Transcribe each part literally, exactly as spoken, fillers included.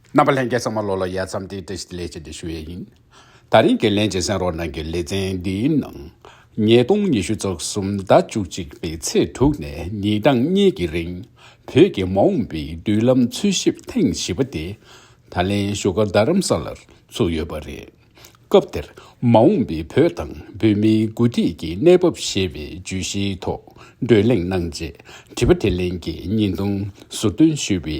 རྣམ་པ་ལྷན་རྒྱས་ཚང་མ་ལོ་ལ་ཡ་མཚམས་འདི་བཀྲ་ཤིས་བདེ་ལེགས་བྱས་ཏེ་ཞུ་ཡས་ཡིན། ད་རིང་གི་ལན་གཅིག་གསན་རོགས་གནང་གི་ལེ་ཚན་འདིའི་ནང་། ཉིས་སྟོང་ཉི་ཤུ་རྩ་གསུམ་ཟླ་བཅུ་གཅིག་པའི་ཚེས་དྲུག་ནས་ཉིན་གྲངས་གཉིས་ཀྱི་རིང་། བོད་ཀྱི་མ་འོངས་པའི་མདུན་ལམ་འཚོལ་ཞིབ་ཐེངས་བཞི་པ་དེ། ད་ལན་བཞུགས་སྒར་རྡ་རམ་ས་ལར་ཚུགས་ཡོད་པ་རེད། སྐབས་དེར་མ་འོངས་པའི་བོད་དང་བོད་མིའི་འགོ་ཁྲིད་ཀྱི་གནས་བབ་ཞེས་པའི་བརྗོད་གཞིའི་ཐོག་བགྲོ་གླེང་གནང་རྗེས། དྲི་བ་དྲིས་ལན་གྱི་བརྙན་ཐུང་ཟུར་འདོན་ཞུས་པའི་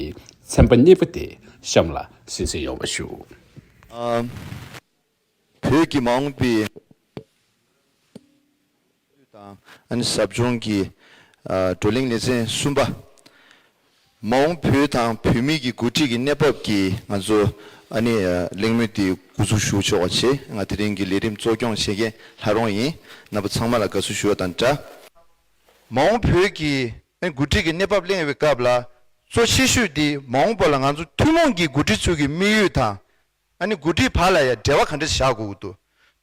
ཚན་པ་གཉིས་པ་དེ་གཤམ་ལ་གསན་གཟིགས་ཡོང་བ་ཞུ། ཨ། བོད་ཀྱི་མ་འོངས་པའི་དང་ཨ་ནི་ཟབ་སྦྱོང་གི་ཨ་བགྲོ་གླེང་ལེ་ཚན་གསུམ་པ། མ་འོངས་བོད་དང་བོད་མི་གི་འགོ་ཁྲིད་ཀྱི་གནས་བབ་ཀྱི་ང་ཚོ་ཨ་ནི་ཨ་གླེང་མོལ་དེ་འགོ་འཛུགས་ཞུ་ཆོག་པ་བྱས། ང་དེ་རིང་གི་ལས་རིམ་གཙོ་སྐྱོང་བྱེད་མཁན་ལྷ་རོང་ཡིན། རྣམ་པ་ཚང་མ་ལ་དགའ་བསུ་ཞུ་བ་དང་སྦྲགས། མ་འོངས་བོད་ཀྱི་ཨ་ནི་འགོ་ཁྲིད་ཀྱི་གནས་བབ་གླེང་བའི་སྐབས་ལ་གཙོ་ཆེ་ཤོས་དེ་མ་འོངས་པ་ལ་ང་ཚོ་ཐུན་མོང་གི་འགོ་ཁྲིད་ཚོ་གི་དམིགས་ཡུལ་དང་། ཨ་ནི་འགོ་ཁྲིད་བར་ལ་ཡང་འབྲེལ་བ་ག་འདྲ་བཞག་དགོས་ཀྱི་འདུག་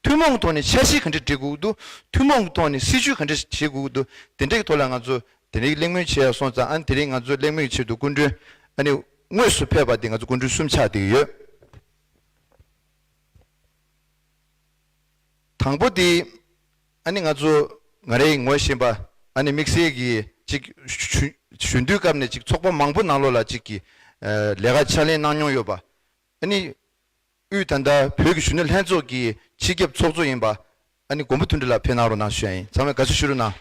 ཐུན་མོང་ཐོག་ནས་འཆར་གཞི་ག་འདྲ་སྒྲིག་དགོས་ཀྱི་འདུག་ཐུན་མོང་གི་ཐོག་ནས་སྲིད་ཇུས་ག་འདྲ་བྱེད་དགོས་ཀྱི་འདུག་དེ་འདྲའི་ཐོག་ལ་ང་ཚོ་དེ་རིང་གླེང་མོལ་བྱས་སོང་ཙང་། ཨ་ནི་དེ་རིང་ང་ཚོ་གླེང་མོལ་གྱི་ཆེད་དུ་སྐུ་མགྲོན་ཨ་ནི་དངོས་སུ་ཕེབས་པ་དེ་ང་ཚོ་སྐུ་མགྲོན་གསུམ་ཆགས་བསྡད་ཀྱི་ཡོད། དང་པོ་དེ་ཨ་ནི་ང་ཚོ་ང་རའི་ངོ་ཤེས་པ་ཨ་ནི་དམིགས་བསལ་གྱི་ཅིག་གཞོན་གཞོན་དུས་སྐབས་ནས་ཅིག་ཚོགས་པ་མང་པོ་ནང་ལོགས་ལ་ཅིག་གི་ལས་ཀ་ཕྱག་ལས་གནང་མྱོང་ཡོད་པ། ཨ་ནི། དབུས་ད་ལྟ་བོད་ཀྱི་གཞོན་ནུ་ལྷན་ཚོགས་ཀྱི་སྤྱི་ཁྱབ་ཚོགས་གཙོ་ཡིན་པ། ཨ་ནི་མགོན་པོ་དོན་གྲུབ་ལགས་ཕེབས་གནང་རོགས་གནང་ཞུ་ཡ་ཡིན། ཚང་མས་དགའ་བསུ་ཞུ་རོགས་གནང་།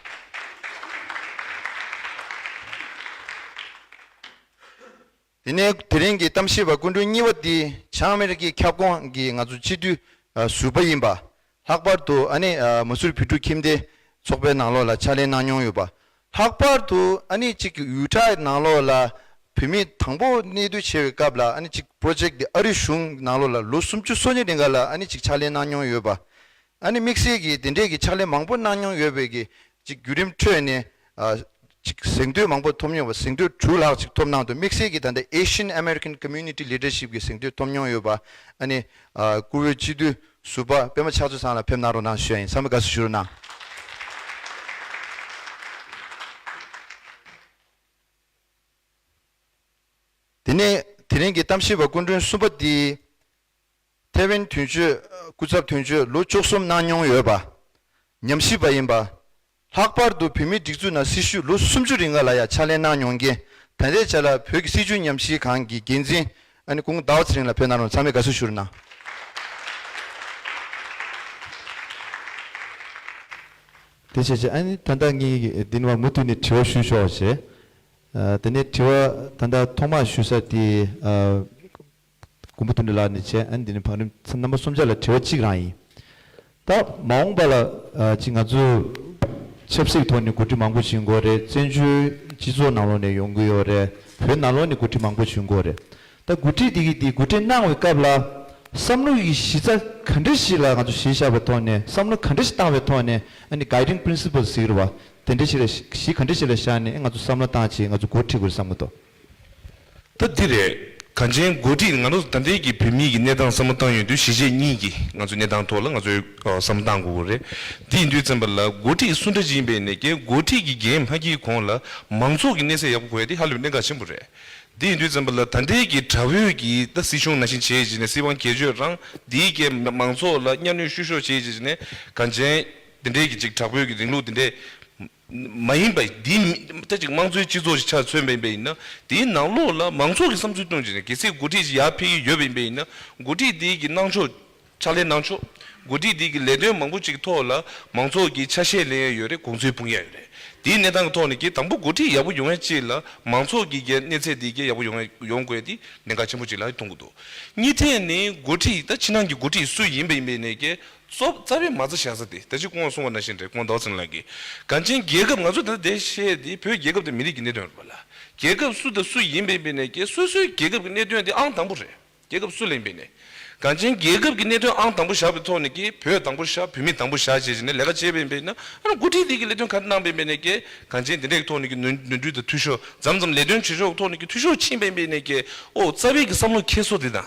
དེ་ནས་དེ་རིང་གི་གཏམ་བཤད་པ་སྐུ་མགྲོན་གཉིས་པ་འདི་བྱང་ཨ་མེ་རི་ཀའི་ཁྱབ་ཁོངས་ཀྱི་ང་ཚོ་སྤྱི་འཐུས་ཟུར་པ་ཡིན་པ། ལྷག་པར་དུ་ཨ་ནི་མ་སུར་བོད་ཕྲུག་ཁྱིམ་སྡེ་ཚོགས་པའི་ནང་ལོགས་ལ་ཕྱག་ལས་གནང་མྱོང་ཡོད་པ། ལྷག་པར་དུ་ཨ་ནི་གཅིག་གི་ཡུ་ཊ་ནང་ལོགས་ལ་བོད་མི་དང་པོ་གནས་སྡོད་བྱེད་པའི་སྐབས་ལ་ཨ་ནི་གཅིག་པོ་རོ་ཇེག་དེ་ཨ་རིའི་གཞུང་ནང་ལོགས་ལ་ལོ་སུམ་ཅུ་སོ་གཉིས་རིང་ག་ལ་ཨ་ནི་གཅིག་ཕྱག་ལས་གནང་མྱོང་ཡོད་པ། ཨ་ནི་དམིགས་བསལ་གྱིས་དེ་འདྲས་ཀྱི་ཕྱག་ལས་མང་པོ་གནང་མྱོང་ཡོད་པའི་གི་གཅིག་བརྒྱུད་རིམ་ཁྲོད་ནས་ཨ་གཅིག་གཟེངས་བསྟོད་མང་པོ་ཐོབ་མྱོང་བ། གཟེངས་བསྟོད་དྲུག་ལྷག་ཅིག་ཐོབ་གནང་འདུག་དམིགས་བསལ་གྱིས་ད་ལྟ་Asian American Community Leadership གི་གཟེངས་བསྟོད་ཐོབ་མྱོང་ཡོད་པ། ཨ་ནི་ཨ་བཀུར་འོས་སྤྱི་འཐུས་ཟུར་པ་པད་མ་ཕྱག་མཛོད་ཚང་ལ་ཕེབས་གནང་རོགས་གནང་ཞུ་ཡ་ཡིན། ཚང་མས་དགའ་བསུ་ཞུ་རོགས་གནང་། དེ་ནས་དེ་རིང་གི་གཏམ་བཤད་པ་སྐུ་མགྲོན་གསུམ་པ་དེ། ཐེ་ཝན་དོན་གཅོད་སྐུ་ཚབ་དོན་གཅོད་ལོ་བཅུ་གསུམ་གནང་མྱོང་ཡོད་པ། ཉམས་ཞིབ་པ་ཡིན་པ། ལྷག་པར་དུ་བོད་མིའི་སྒྲིག་འཛུགས་ནང་སྲི་ཞུ་ལོ་སུམ་ཅུ་རིང་ག་ལ་ཡང་ཕྱག་ལས་གནང་མྱོང་མཁན། ད་ལྟའི་ཆ་ལ་བོད་ཀྱི་སྲིད་བྱུས་ཉམས་ཞིབ་ཁང་གི་འགན་འཛིན་ཨ་ནི་སྐུ་ངོ་ཟླ་བ་ཚེ་རིང་ལགས་ཕེབས་གནང་རོགས། ཚང་མས་དགའ་བསུ་ཞུ་རོགས་གནང་། དེ་བྱས་བྱས་ཨ་ནི་ད་ལྟ་ངས་འདི་ནས་མུ་མཐུད་ནས་དྲི་བ་ཞུ་ཆོག་བྱས། ཨ་དེ་ནས་དྲི་བ་ད་ལྟ་ཐོག་མར་ཞུ་ས་དེ་ཨ་མགོན་པོ་དོན་གྲུབ་ལགས་ནས་བྱས། ཨ་ནི་འདི་ནས་བང་རིམ་རྣམ་པ་གསུམ་ཆ་ལ་དྲི་བ་གཅིག་རང་ཡིན། ད་མ་འོངས་པ་ལ་ཨ་ཅིག་ང་ཚོས་ཆབ་སྲིད་ཐོག་ནས་འགོ་ཁྲིད་མང་པོ་བྱེད་དགོས་རེད། བཙན་བྱོལ་སྤྱི་ཚོགས་ནང་ལོགས་ནས་ཡོང་གི་ཡོད་རེད། བོད་ནང་ལོགས་ནས་འགོ་ཁྲིད་མང་པོ་བྱེད་དགོས་རེད། ད་འགོ་ཁྲིད་དེ་གི་དེ་འགོ་ཁྲིད་གནང་བའི་སྐབས་ལ་བསམ་བློ་ཡི་གཞི་རྩ་ག་འདྲ་ཞིག་ལ་ང་ཚོ་གཞི་བཞག་པའི་ཐོག་ནས། བསམ་བློ་ག་འདྲ་ཞིག་བཏང་བའི་ཐོག་ནས། ཨ་ནི་guiding principles ཟེར་གྱི་རེད་བ། དེ་འདྲ་ཞིག་ལ་གཞི་ག་འདྲ་ཞིག་ལ་བཞག་ནས་ང་ཚོ་བསམ་བློ་བཏང་བྱས་ང་ཚོ་འགོ་ཁྲིད་དགོས་བསམ་གྱི་འདུག་ད་འདི་རེད། གང་ཅན་འགོ་ཁྲིད་ང་ཚོ་ད་ལྟའི་གི་བོད་མིའི་གི་གནས་སྟངས་བསམ་བློ་བཏང་ཡོང་དུས་གཞིས་བྱེས་གཉིས་ཀྱི་ང་ཚོའི་གནས་སྟངས་ཐོག་ལ་ང་ཚོས་ཨ་བསམ་བློ་བཏང་དགོས་ཀྱི་རེད། འདི་ཡིན་དུས་ཙམ་པ་ལ་འགོ་ཁྲིད་སུ་འདྲ་ཅིག་ཡིན་པ་ཡིན་ནའི་ཀྱེ་འགོ་ཁྲིད་ཀྱི་འགན་མ་འཁྱེར་གོང་ལ་མང་ཚོགས་ཀྱི་གནས་ཚད་ཡག་པོ་དགོས་ཡ་དེ་ཧ་ལས་པའི་གནད་འགག་ཆེན་པོ་རེད། འདི་ཡིན་དུས་ཙམ་པ་ལ་ད་ལྟའི་གི་དྲག་པོའི་གི་ད་སྲིད་གཞུང་ནང་བཞིན་བྱས་བྱས་ནས་སྲིད་དབང་སྒེར་གཅོད་རང་འདིའི་གི་མང་ཚོགས་ལ་གཉའ་གནོན་བཤུ་གཞོག་བྱས་བྱས་ནས་གང་ཅན་དེ་འདྲའི་གི་ཅིག་དྲག་པོའི་གི་རིང་ལུགས་དེ་འདྲའི་མ་ཡིན་པ་འདི་མི་ད་ཅིག་དམངས་གཙོའི་སྤྱི་ཚོགས་ཤིག་ཆ་མཚོན་པ་ཡིན་པ་ཡིན་ན། དེའི་ནང་ལོགས་ལ་མང་ཚོགས་ཀྱི་བསམ་ཚུལ་གཏོང་བྱས་ནས་གལ་སྲིད་འགོ་ཁྲིད་ཅིག་ཡར་ཕེབས་ཀྱི་ཡོད་པ་ཡིན་པ་ཡིན་ན། འགོ་ཁྲིད་དེའི་གི་གནང་ཕྱོགས་ཕྱག་ལས་གནང་ཕྱོགས། འགོ་ཁྲིད་དེའི་གི་ལས་དོན་མང་པོ་ཅིག་ཐོག་ལ་མང་ཚོགས་ཀྱིས་ཆ་ཤས་ལེན་ཡ་ཡོད་རེད། དགོངས་ཚུལ་སྤུངས་ཡ་ཡོད་རེད། དེའི་གནས་སྟངས་ཀྱི་ཐོག་ནས་ཀྱི་དང་པོ་འགོ་ཁྲིད་ཡག་པོ་ཡོང་ཡ་ཅིག་ལ་མང་ཚོགས་ཀྱི་གི་གནས་ཚད་དེའི་གི་ཡག་པོ་ཡོང་ཡ་ཡོང་དགོས་ཡ་དེ་གནད་འགག་ཆེན་པོ་ཅིག་ལ་མཐོང་གི་འདུག་གཉིས་ཐད་ནས་འགོ་ཁྲིད་ད་ཕྱི་ནང་གི་འགོ་ཁྲིད་སུ་ཡིན་པ་ཡིན་པ་ཡིན་ནའི་ཀྱི་གཙོ་རྩ་བའི་མ་རྩ་བཞག་ས་དེ་ད་ཅི་སྐུ་ངོ་གསུངས་པ་ནང་བཞིན་རེད། སྐུ་ངོ་ཟླ་བ་ཚེ་རིང་ལགས་ཀྱིས་གང་ཅན་རྒྱལ་ཁབ་ང་ཚོ་ད་ལྟ་བཤད་དེ་བོད་རྒྱལ་ཁབ་དེ་མི་རིགས་ཀྱི་གནད་དོན་རེད་པ་ལ། རྒྱལ་ཁབ་སུ་དང་སུ་ཡིན་པ་ཡིན་པ་ཡིན་ནའི་ཀྱི་སོ་སོའི་རྒྱལ་ཁབ་ཀྱི་གནད་དོན་དེ་ཨང་དང་པོ་རེད། རྒྱལ་ཁབ་སུ་ལ་ཡིན་པ་ཡིན་ནའི། གང་ཅན་རྒྱལ་ཁབ་ཀྱི་གནད་དོན་ཨང་དང་པོ་བཞག་པའི་ཐོག་ནས་ཀྱི་བོད་དང་པོ་བཞག་བོད་མི་དང་པོ་བཞག་བྱས་བྱས་ནས་ལས་ཀ་བྱས་པ་ཡིན་པ་ཡིན་ན། ཨ་ནི་འགོ་ཁྲིད་དེ་གི་ལས་དོན་ག་རེ་གནང་པ་ཡིན་པ་ཡིན་ནའི་ཀྱི་གང་ཅན་དེ་འདྲའི་ཐོག་ནས་ཀྱི་ནོར་ནོར་འཁྲུལ་དང་འཐུས་ཤོར་མཚམས་མཚམས་ལས་དོན་བྱེད་ཕྱོགས་ཐོག་ནས་ཀྱི་འཐུས་ཤོར་ཕྱིན་པ་ཡིན་པ་ཡིན་ནའི་ཀྱི་ཨོ་རྩ་བའི་གི་བསམ་བློ་འཁྱེར་སོ་དེ་དང་།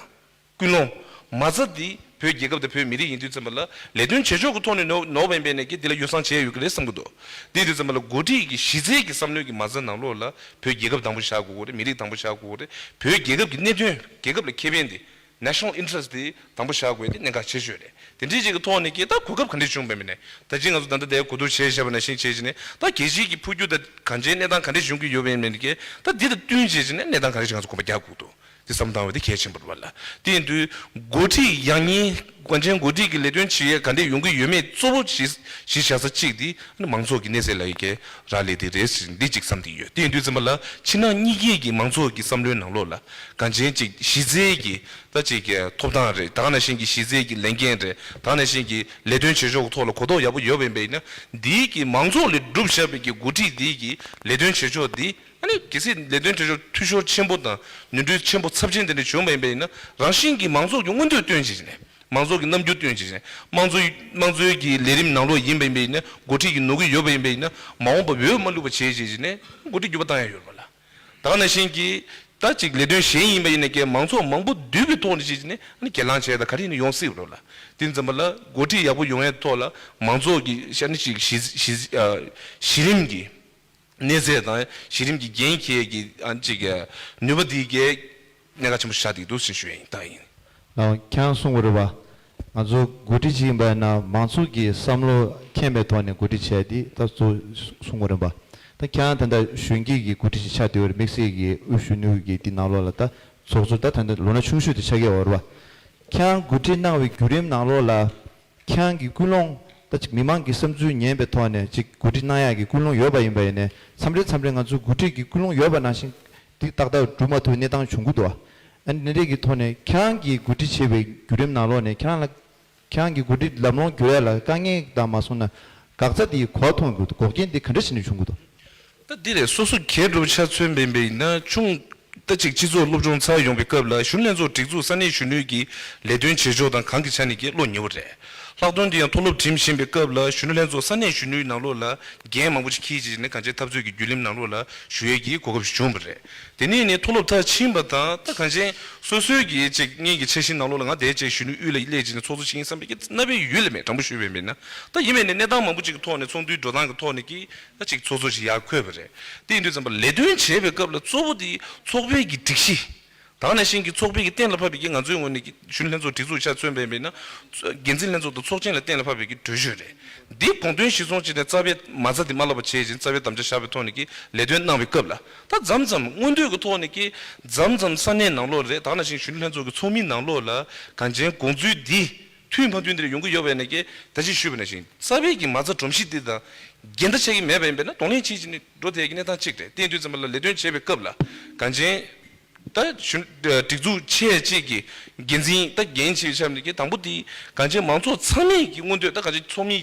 ཀུན་སློང་། མ་རྩ་འདི་ བོད་རྒྱལ་ཁབ་དང་བོད་མི་རིགས་ཡིན་དུས་ཙམ་པ་ལ་ལས་དོན་བྱེད་ཕྱོགས་ཀྱི་ཐོག་ནས་ནོར་ནོར་བ་ཡིན་པས་ནས་ཀྱི་འདི་ལ་ཡོ་བསྲང་བྱས་ཡོད་ཀྱི་རེད་བསམ་གྱི་འདུག་དེ་ཡིན་དུས་ཙམ་པ་ལ་འགོ་ཁྲིད་ཀྱི་གཞི་རྩའི་གི་བསམ་བློའི་གི་མ་རྩ་ནང་ལོགས་ལ་བོད་རྒྱལ་ཁབ་དང་པོ་བཞག་དགོས་ཀྱི་རེད། མི་རིགས་དང་པོ་བཞག་དགོས་ཀྱི་རེད། བོད་རྒྱལ་ཁབ་ཀྱི་གནད་དོན་རྒྱལ་ཁབ་ལ་ཁེ་ཕན་དེ་National Interest་དེ་དང་པོ་བཞག་དགོས་དེ་གནད་འགག་ཆེ་ཤོས་རེད། དེ་འདྲའི་ཅིག་གི་ཐོག་ནས་ཀྱི་ད་གོ་སྐབས་ག་འདྲས་བྱུང་བ་མིན་ནས་ད་ཅི་ང་ཚོ་ད་ལྟ་དེ་གོ་བསྡུར་བྱས་བཞག་པ་ནང་བཞིན་བྱས་བྱས་ནས་ད་རྒྱལ་སྤྱིའི་གི་འཕོ་འགྱུར་དང་གང་ཅིའི་གནས་སྟངས་ག་འདྲས་བྱུང་གི་ཡོད་པ་ཡིན་མིན་གྱི་ད་འདི་དང་བསྟུན་བྱས་བྱས་ནས་གནས་སྟངས་ག་འདྲས་ཅིག་ང་ཚོ་གོམ་པ་རྒྱག་དགོས་འདུག་དེ་བསམ་བཏང་བ་དེ་གལ་ཆེན་པོ་རེད་བ་ལ། དེ་ཡིན་དུས་འགོ་ཁྲིད་ཡག་ཉིན་གོང་ཆེན་འགོ་ཁྲིད་ཀྱི་ལས་དོན་བྱེད་ཡས་ག་འདྲས་ཡོང་གི་ཡོད་མེད་གཙོ་བོ་གཞི་གཞི་བཞག་ས་གཅིག་དེ་ཨ་ནི་མང་ཚོགས་ཀྱི་གནས་ཚད་ལ་ཡི་གེ་རག་ལས་དེ་རེད་ཟེར་འདི་གཅིག་བསམ་གྱི་ཡོད། དེ་ཡིན་དུས་ཙམ་པ་ལ་ཕྱི་ནང་གཉིས་ཀའི་གི་མང་ཚོགས་ཀྱི་བསམ་བློའི་ནང་ལོགས་ལ་གང་ཅན་གཅིག་གཞི་རྩའི་གི་ད་ཅིག་གི་ཐོབ་ཐང་རེད། ད་ག་ནང་བཞིན་གྱི་གཞི་རྩའི་གི་ལས་འགན་རེད། ད་ག་ནང་བཞིན་གྱི་ལས་དོན་བྱེད་ཕྱོགས་ཀྱི་ཐོག་ལ་གོ་རྟོགས་ཡག་པོ་ཡོད་པ་ཡིན་པ་ཡིན་ན་འདིའི་གི་མང་ཚོགས་ལས་གྲུབ་བཞག་པའི་གི་འགོ་ཁྲིད་འདིའི་གི་ལས་དོན་བྱེད་ཕྱོགས་འདི། ཨ་ནི་གལ་སྲིད་ལས་དོན་བྱེད་ཕྱོགས་འཐུས་ཤོར་ཆེན་པོ་དང་ནོར་འཁྲུལ་ཆེན་པོ་ཚབས་ཆེན་དེ་འདྲ་བྱུང་བ་ཡིན་པ་ཡིན་ན་རང་བཞིན་གྱིས་མང་ཚོགས་ཀྱི་མངོན་འདོད་བཏོན་བྱས་ནས་མང་ཚོགས་ཀྱི་རྣམ་འགྱུར་བཏོན་བྱས་ནས་དམངས་གཙོའི་དམངས་གཙོའི་གི་ལས་རིམ་ནང་ལོགས་ཡིན་པ་ཡིན་པ་ཡིན་ན་འགོ་ཁྲིད་ཀྱིས་ནོར་གྱི་ཡོད་པ་ཡིན་པ་ཡིན་ན་མ་འོངས་པ་འོས་མ་བླུགས་པ་བྱས་བྱས་བྱས་ནས་འགོ་ཁྲིད་འགྱུར་བ་བཏང་ཡ་ཡོད་རེད་པ་ལ། ད་ག་ནང་བཞིན་གྱི་ད་ཅིག་ལས་དོན་གཞན་ཡིན་པ་ཡིན་ན་ཀྱང་མང་ཚོགས་མང་པོ་འདུས་པའི་ཐོག་ནས་བྱས་བྱས་ནས་ཨ་ནི་གྱེན་ལངས་བྱས་ད་ག་རེ་ཡིན་ན་ཡོང་སྲིད་པ་རེད་ལ། དེ་ཙམ་པ་ལ་འགོ་ཁྲིད་ཡག་པོ་ཡོང་ཡའི་ཐོག་ལ་མང་ཚོགས་ཀྱི་ཤ་ནི་ཅིག་གཞི་གཞི་གཞི་རིམ་གྱི། གནས་ཚད་དང་གཞི་རིམ་གྱི་འགན་འཁྱེར་གྱི་ཨ་ཅིག་ནུས་པ་འདི་གའི་གནད་འགག་ཆེན་པོ་ཆགས་བསྡད་འདུག་ཟེར་ཞུ་ཡ་ཡིན་ད་ཡིན། ལགས་ཁྱེད་རང་གསུང་བ་རེད་པ། ང་ཚོ་འགོ་ཁྲིད་ཅིག་ཡིན་པ་ཡིན་ན་མང་ཚོགས་ཀྱི་བསམ་བློ་མཁྱེན་པའི་ཐོག་ནས་འགོ་ཁྲིད་བྱས་ཏེ་ད་གཙོ་གསུང་བ་རེད་པ། ད་ཁྱེད་རང་ད་ལྟ་གཞོན་སྐྱེས་ཀྱི་འགོ་ཁྲིད་ཅིག་ཆགས་བསྡད་པ་རེད། དམིགས་བསལ་གྱི་དབུས་གཞོན་ནུ་གི་འདི་ནང་ལོགས་ལ་ད་ཚོགས་གཙོ་ད་ད་ལྟ་ལོ་ན་ཆུང་ཤོས་དེ་ཆགས་ཀྱི་ཡོད་རེད་པ། ཁྱེད་རང་འགོ་ཁྲིད་གནང་བའི་བརྒྱུད་རིམ་ནང་ལོགས་ལ། ཁྱེད་རང་གི་ཀུན་སློང་ད་ཅིག་མི་མང་གི་བསམ་ཚུལ་ཉན་པའི་ཐོག་ནས་ཅིག་འགོ་ཁྲིད་གནང་ཡག་གི་ཀུན་སློང་ཡོད་པ་ཡིན་པ་ཡིན་ནའི་མཚམས་རེ་མཚམས་རེ་ང་ཚོ་འགོ་ཁྲིད་ཀྱི་ཀུན་སློང་ཡོད་པ་ནང་བཞིན་འདི་ཏག་ཏག་སྒྲུབ་མ་ཐུབ་གནས་སྟངས་བྱུང་གི་འདུག་ཨ་ནི་འདི་འདྲས་ཀྱི་ཐོག་ནས་ཁྱེད་རང་གིས་འགོ་ཁྲིད་བྱེད་པའི་བརྒྱུད་རིམ་ནང་ལོགས་ནས་ཁྱེད་རང་ལ་ཁྱེད་རང་གི་འགོ་ཁྲིད་ལམ་ལྷོང་བསྒྱུར་ཡག་ལ་དཀའ་ངལ་དང་མ་སོང་ན་འགག་རྩ་འདི་ག་པར་མཐོང་གི་འདུག་འགོག་རྐྱེན་འདི་ག་འདྲ་བྱས་ནས་བྱུང་གི་འདུག་ད་འདི་རེད། སོ་སོ་གལ་སྒྲུབ་ཆ་མཚོན་པ་ཡིན་པ་ཡིན་ན་ཆུང་ད་ཅིག་སྤྱི་ཚོགས་སློབ་སྦྱོང་ཚར་ཡོང་བའི་སྐབས་ལ་གཞོན་ནུ་ལྷན་ཚོགས་སྒྲིག་འཛུགས་ས་གནས་གཞོན་ནུའི་གི་ལས་དོན་བྱེད་ཕྱོགས་དང་གང་གི་ཆ་ནས་ཀྱི་བློ་ཉེ་བོ་རེད། ལྷག་དོན་དུ་ཡང་མཐོ་སློབ་འགྲིམ་བཞིན་པའི་སྐབས་ལ་གཞོན་ནུ་ལྷན་ཚོགས་ས་གནས་གཞོན་ནུའི་ནང་ལོགས་ལ་འགན་མང་པོ་ཞིག་འཁྱེར་བྱས་ནས་གང་ཅིའི་འཐབ་རྩོད་ཀྱི་བརྒྱུད་རིམ་ནང་ལོགས་ལ་ཞུགས་ཡས་ཀྱི་གོ་སྐབས་ཤིག་བྱུང་བ་རེད། དེ་ནས་ནི་མཐོ་སློབ་མཐར་ཕྱིན་པ་དང་ད་གང་ཅིའི་སོ་སོའི་གི་ཅིག་སྔོན་གྱི་འཆར་གཞི་ནང་ལོགས་ལ་ང་དེའི་ཅིག་གཞོན་ནུ་དབུས་ལ་སླེབས་བྱས་ནས་ཚོགས་གཙོ་བྱེད་ཀྱི་ཡིན་བསམ་པའི་གི་རྣམ་པའི་ཡུལ་ལ་མེད། དྲང་པོ་ཞུས་པ་ཡིན་ན། ད་ཡིན་མིན་ནི་གནས་སྟངས་མང་པོ་ཅིག་གི་ཐོག་ནས་ཚོགས་འདུའི་འགྲོ་སྟངས་ཀྱི་ཐོག་ནས་ཀྱི་ད་ཅིག་ཚོགས་གཙོ་ཞིག་ཡར་འཁོད་པ་རེད། དེ་ཡིན་དུས་ཙམ་པ་ལས་དོན་བྱེད་པའི་སྐབས་ལ་གཙོ་བོ་དེ་ཚོགས་པའི་གི་སྒྲིག་གཞི། ད་ག་ནང་བཞིན་གྱི་ཚོགས་པའི་གི་གཏན་ལ་ཕབ་པའི་གི་ང་ཚོའི་ངོས་ནས་ཀྱི་གཞོན་ནུ་ལྷན་ཚོགས་སྒྲིག་འཛུགས་ཆ་མཚོན་པ་ཡིན་ན། འགན་འཛིན་ལྷན་ཚོགས་དང་ཚོགས་ཆེན་ལ་གཏན་ལ་ཕབ་པའི་གི་གྲོས་ཆོད་རེད། འདི་དགོངས་དོན་གཞིར་བཟུང་བྱས་ནས་རྩ་བའི་མ་རྩ་འདི་མ་བརླག་པ་བྱས་ཅིང་རྩ་བའི་དམ་བཅའ་བཞག་པའི་ཐོག་ནས་ཀྱི་ལས་དོན་གནང་བའི་སྐབས་ལ། ད་མཚམས་མཚམས་མངོན་འདོད་ཀྱི་ཐོག་ནས་ཀྱི་མཚམས་མཚམས་ས་གནས་ནང་ལོགས་རེད། ད་ག་ནང་བཞིན་གཞོན་ནུ་ལྷན་ཚོགས་ཀྱི་ཚོགས་མི་ནང་ལོགས་ལ་གང་ཅིའི་དགོངས་ཚུལ་འདི། མཐུན་མ་མཐུན་དེ་འདྲ་ཡོང་གི་ཡོད་པ་ཡིན་ན་ཀྱི་ད་ཅི་ཞུས་པ་ནང་བཞིན་རྩ་བའི་གི་མ་རྩ་སྒྲོམ་གཞི་འདི་དང་འགལ་ཟླ་ཆགས་ཀྱི་མེད་པ་ཡིན་པས་ན་གདོང་ལེན་བྱེད་ཀྱི་ནི་འགྲོ་ཐད་ཀྱི་གནས་སྟངས་གཅིག་རེད། དེ་ཡིན་དུས་ཙམ་པ་ལ་ལས་དོན་བྱེད་པའི་སྐབས་ལ་གང་ཅན་ད་གཞོན་སྒྲིག་འཛུགས་ཆེ་གཅིག་གི་འགན་འཛིན་ད་འགན་ཆེ་བའི་ཆ་ནས་ཀྱི་དང་པོ་དེ་གང་ཅན་མང་ཚོགས་ཚང་མས་ཀྱི་མངོན་འདོད་ད་གང་ཅན་ཚོགས་མི་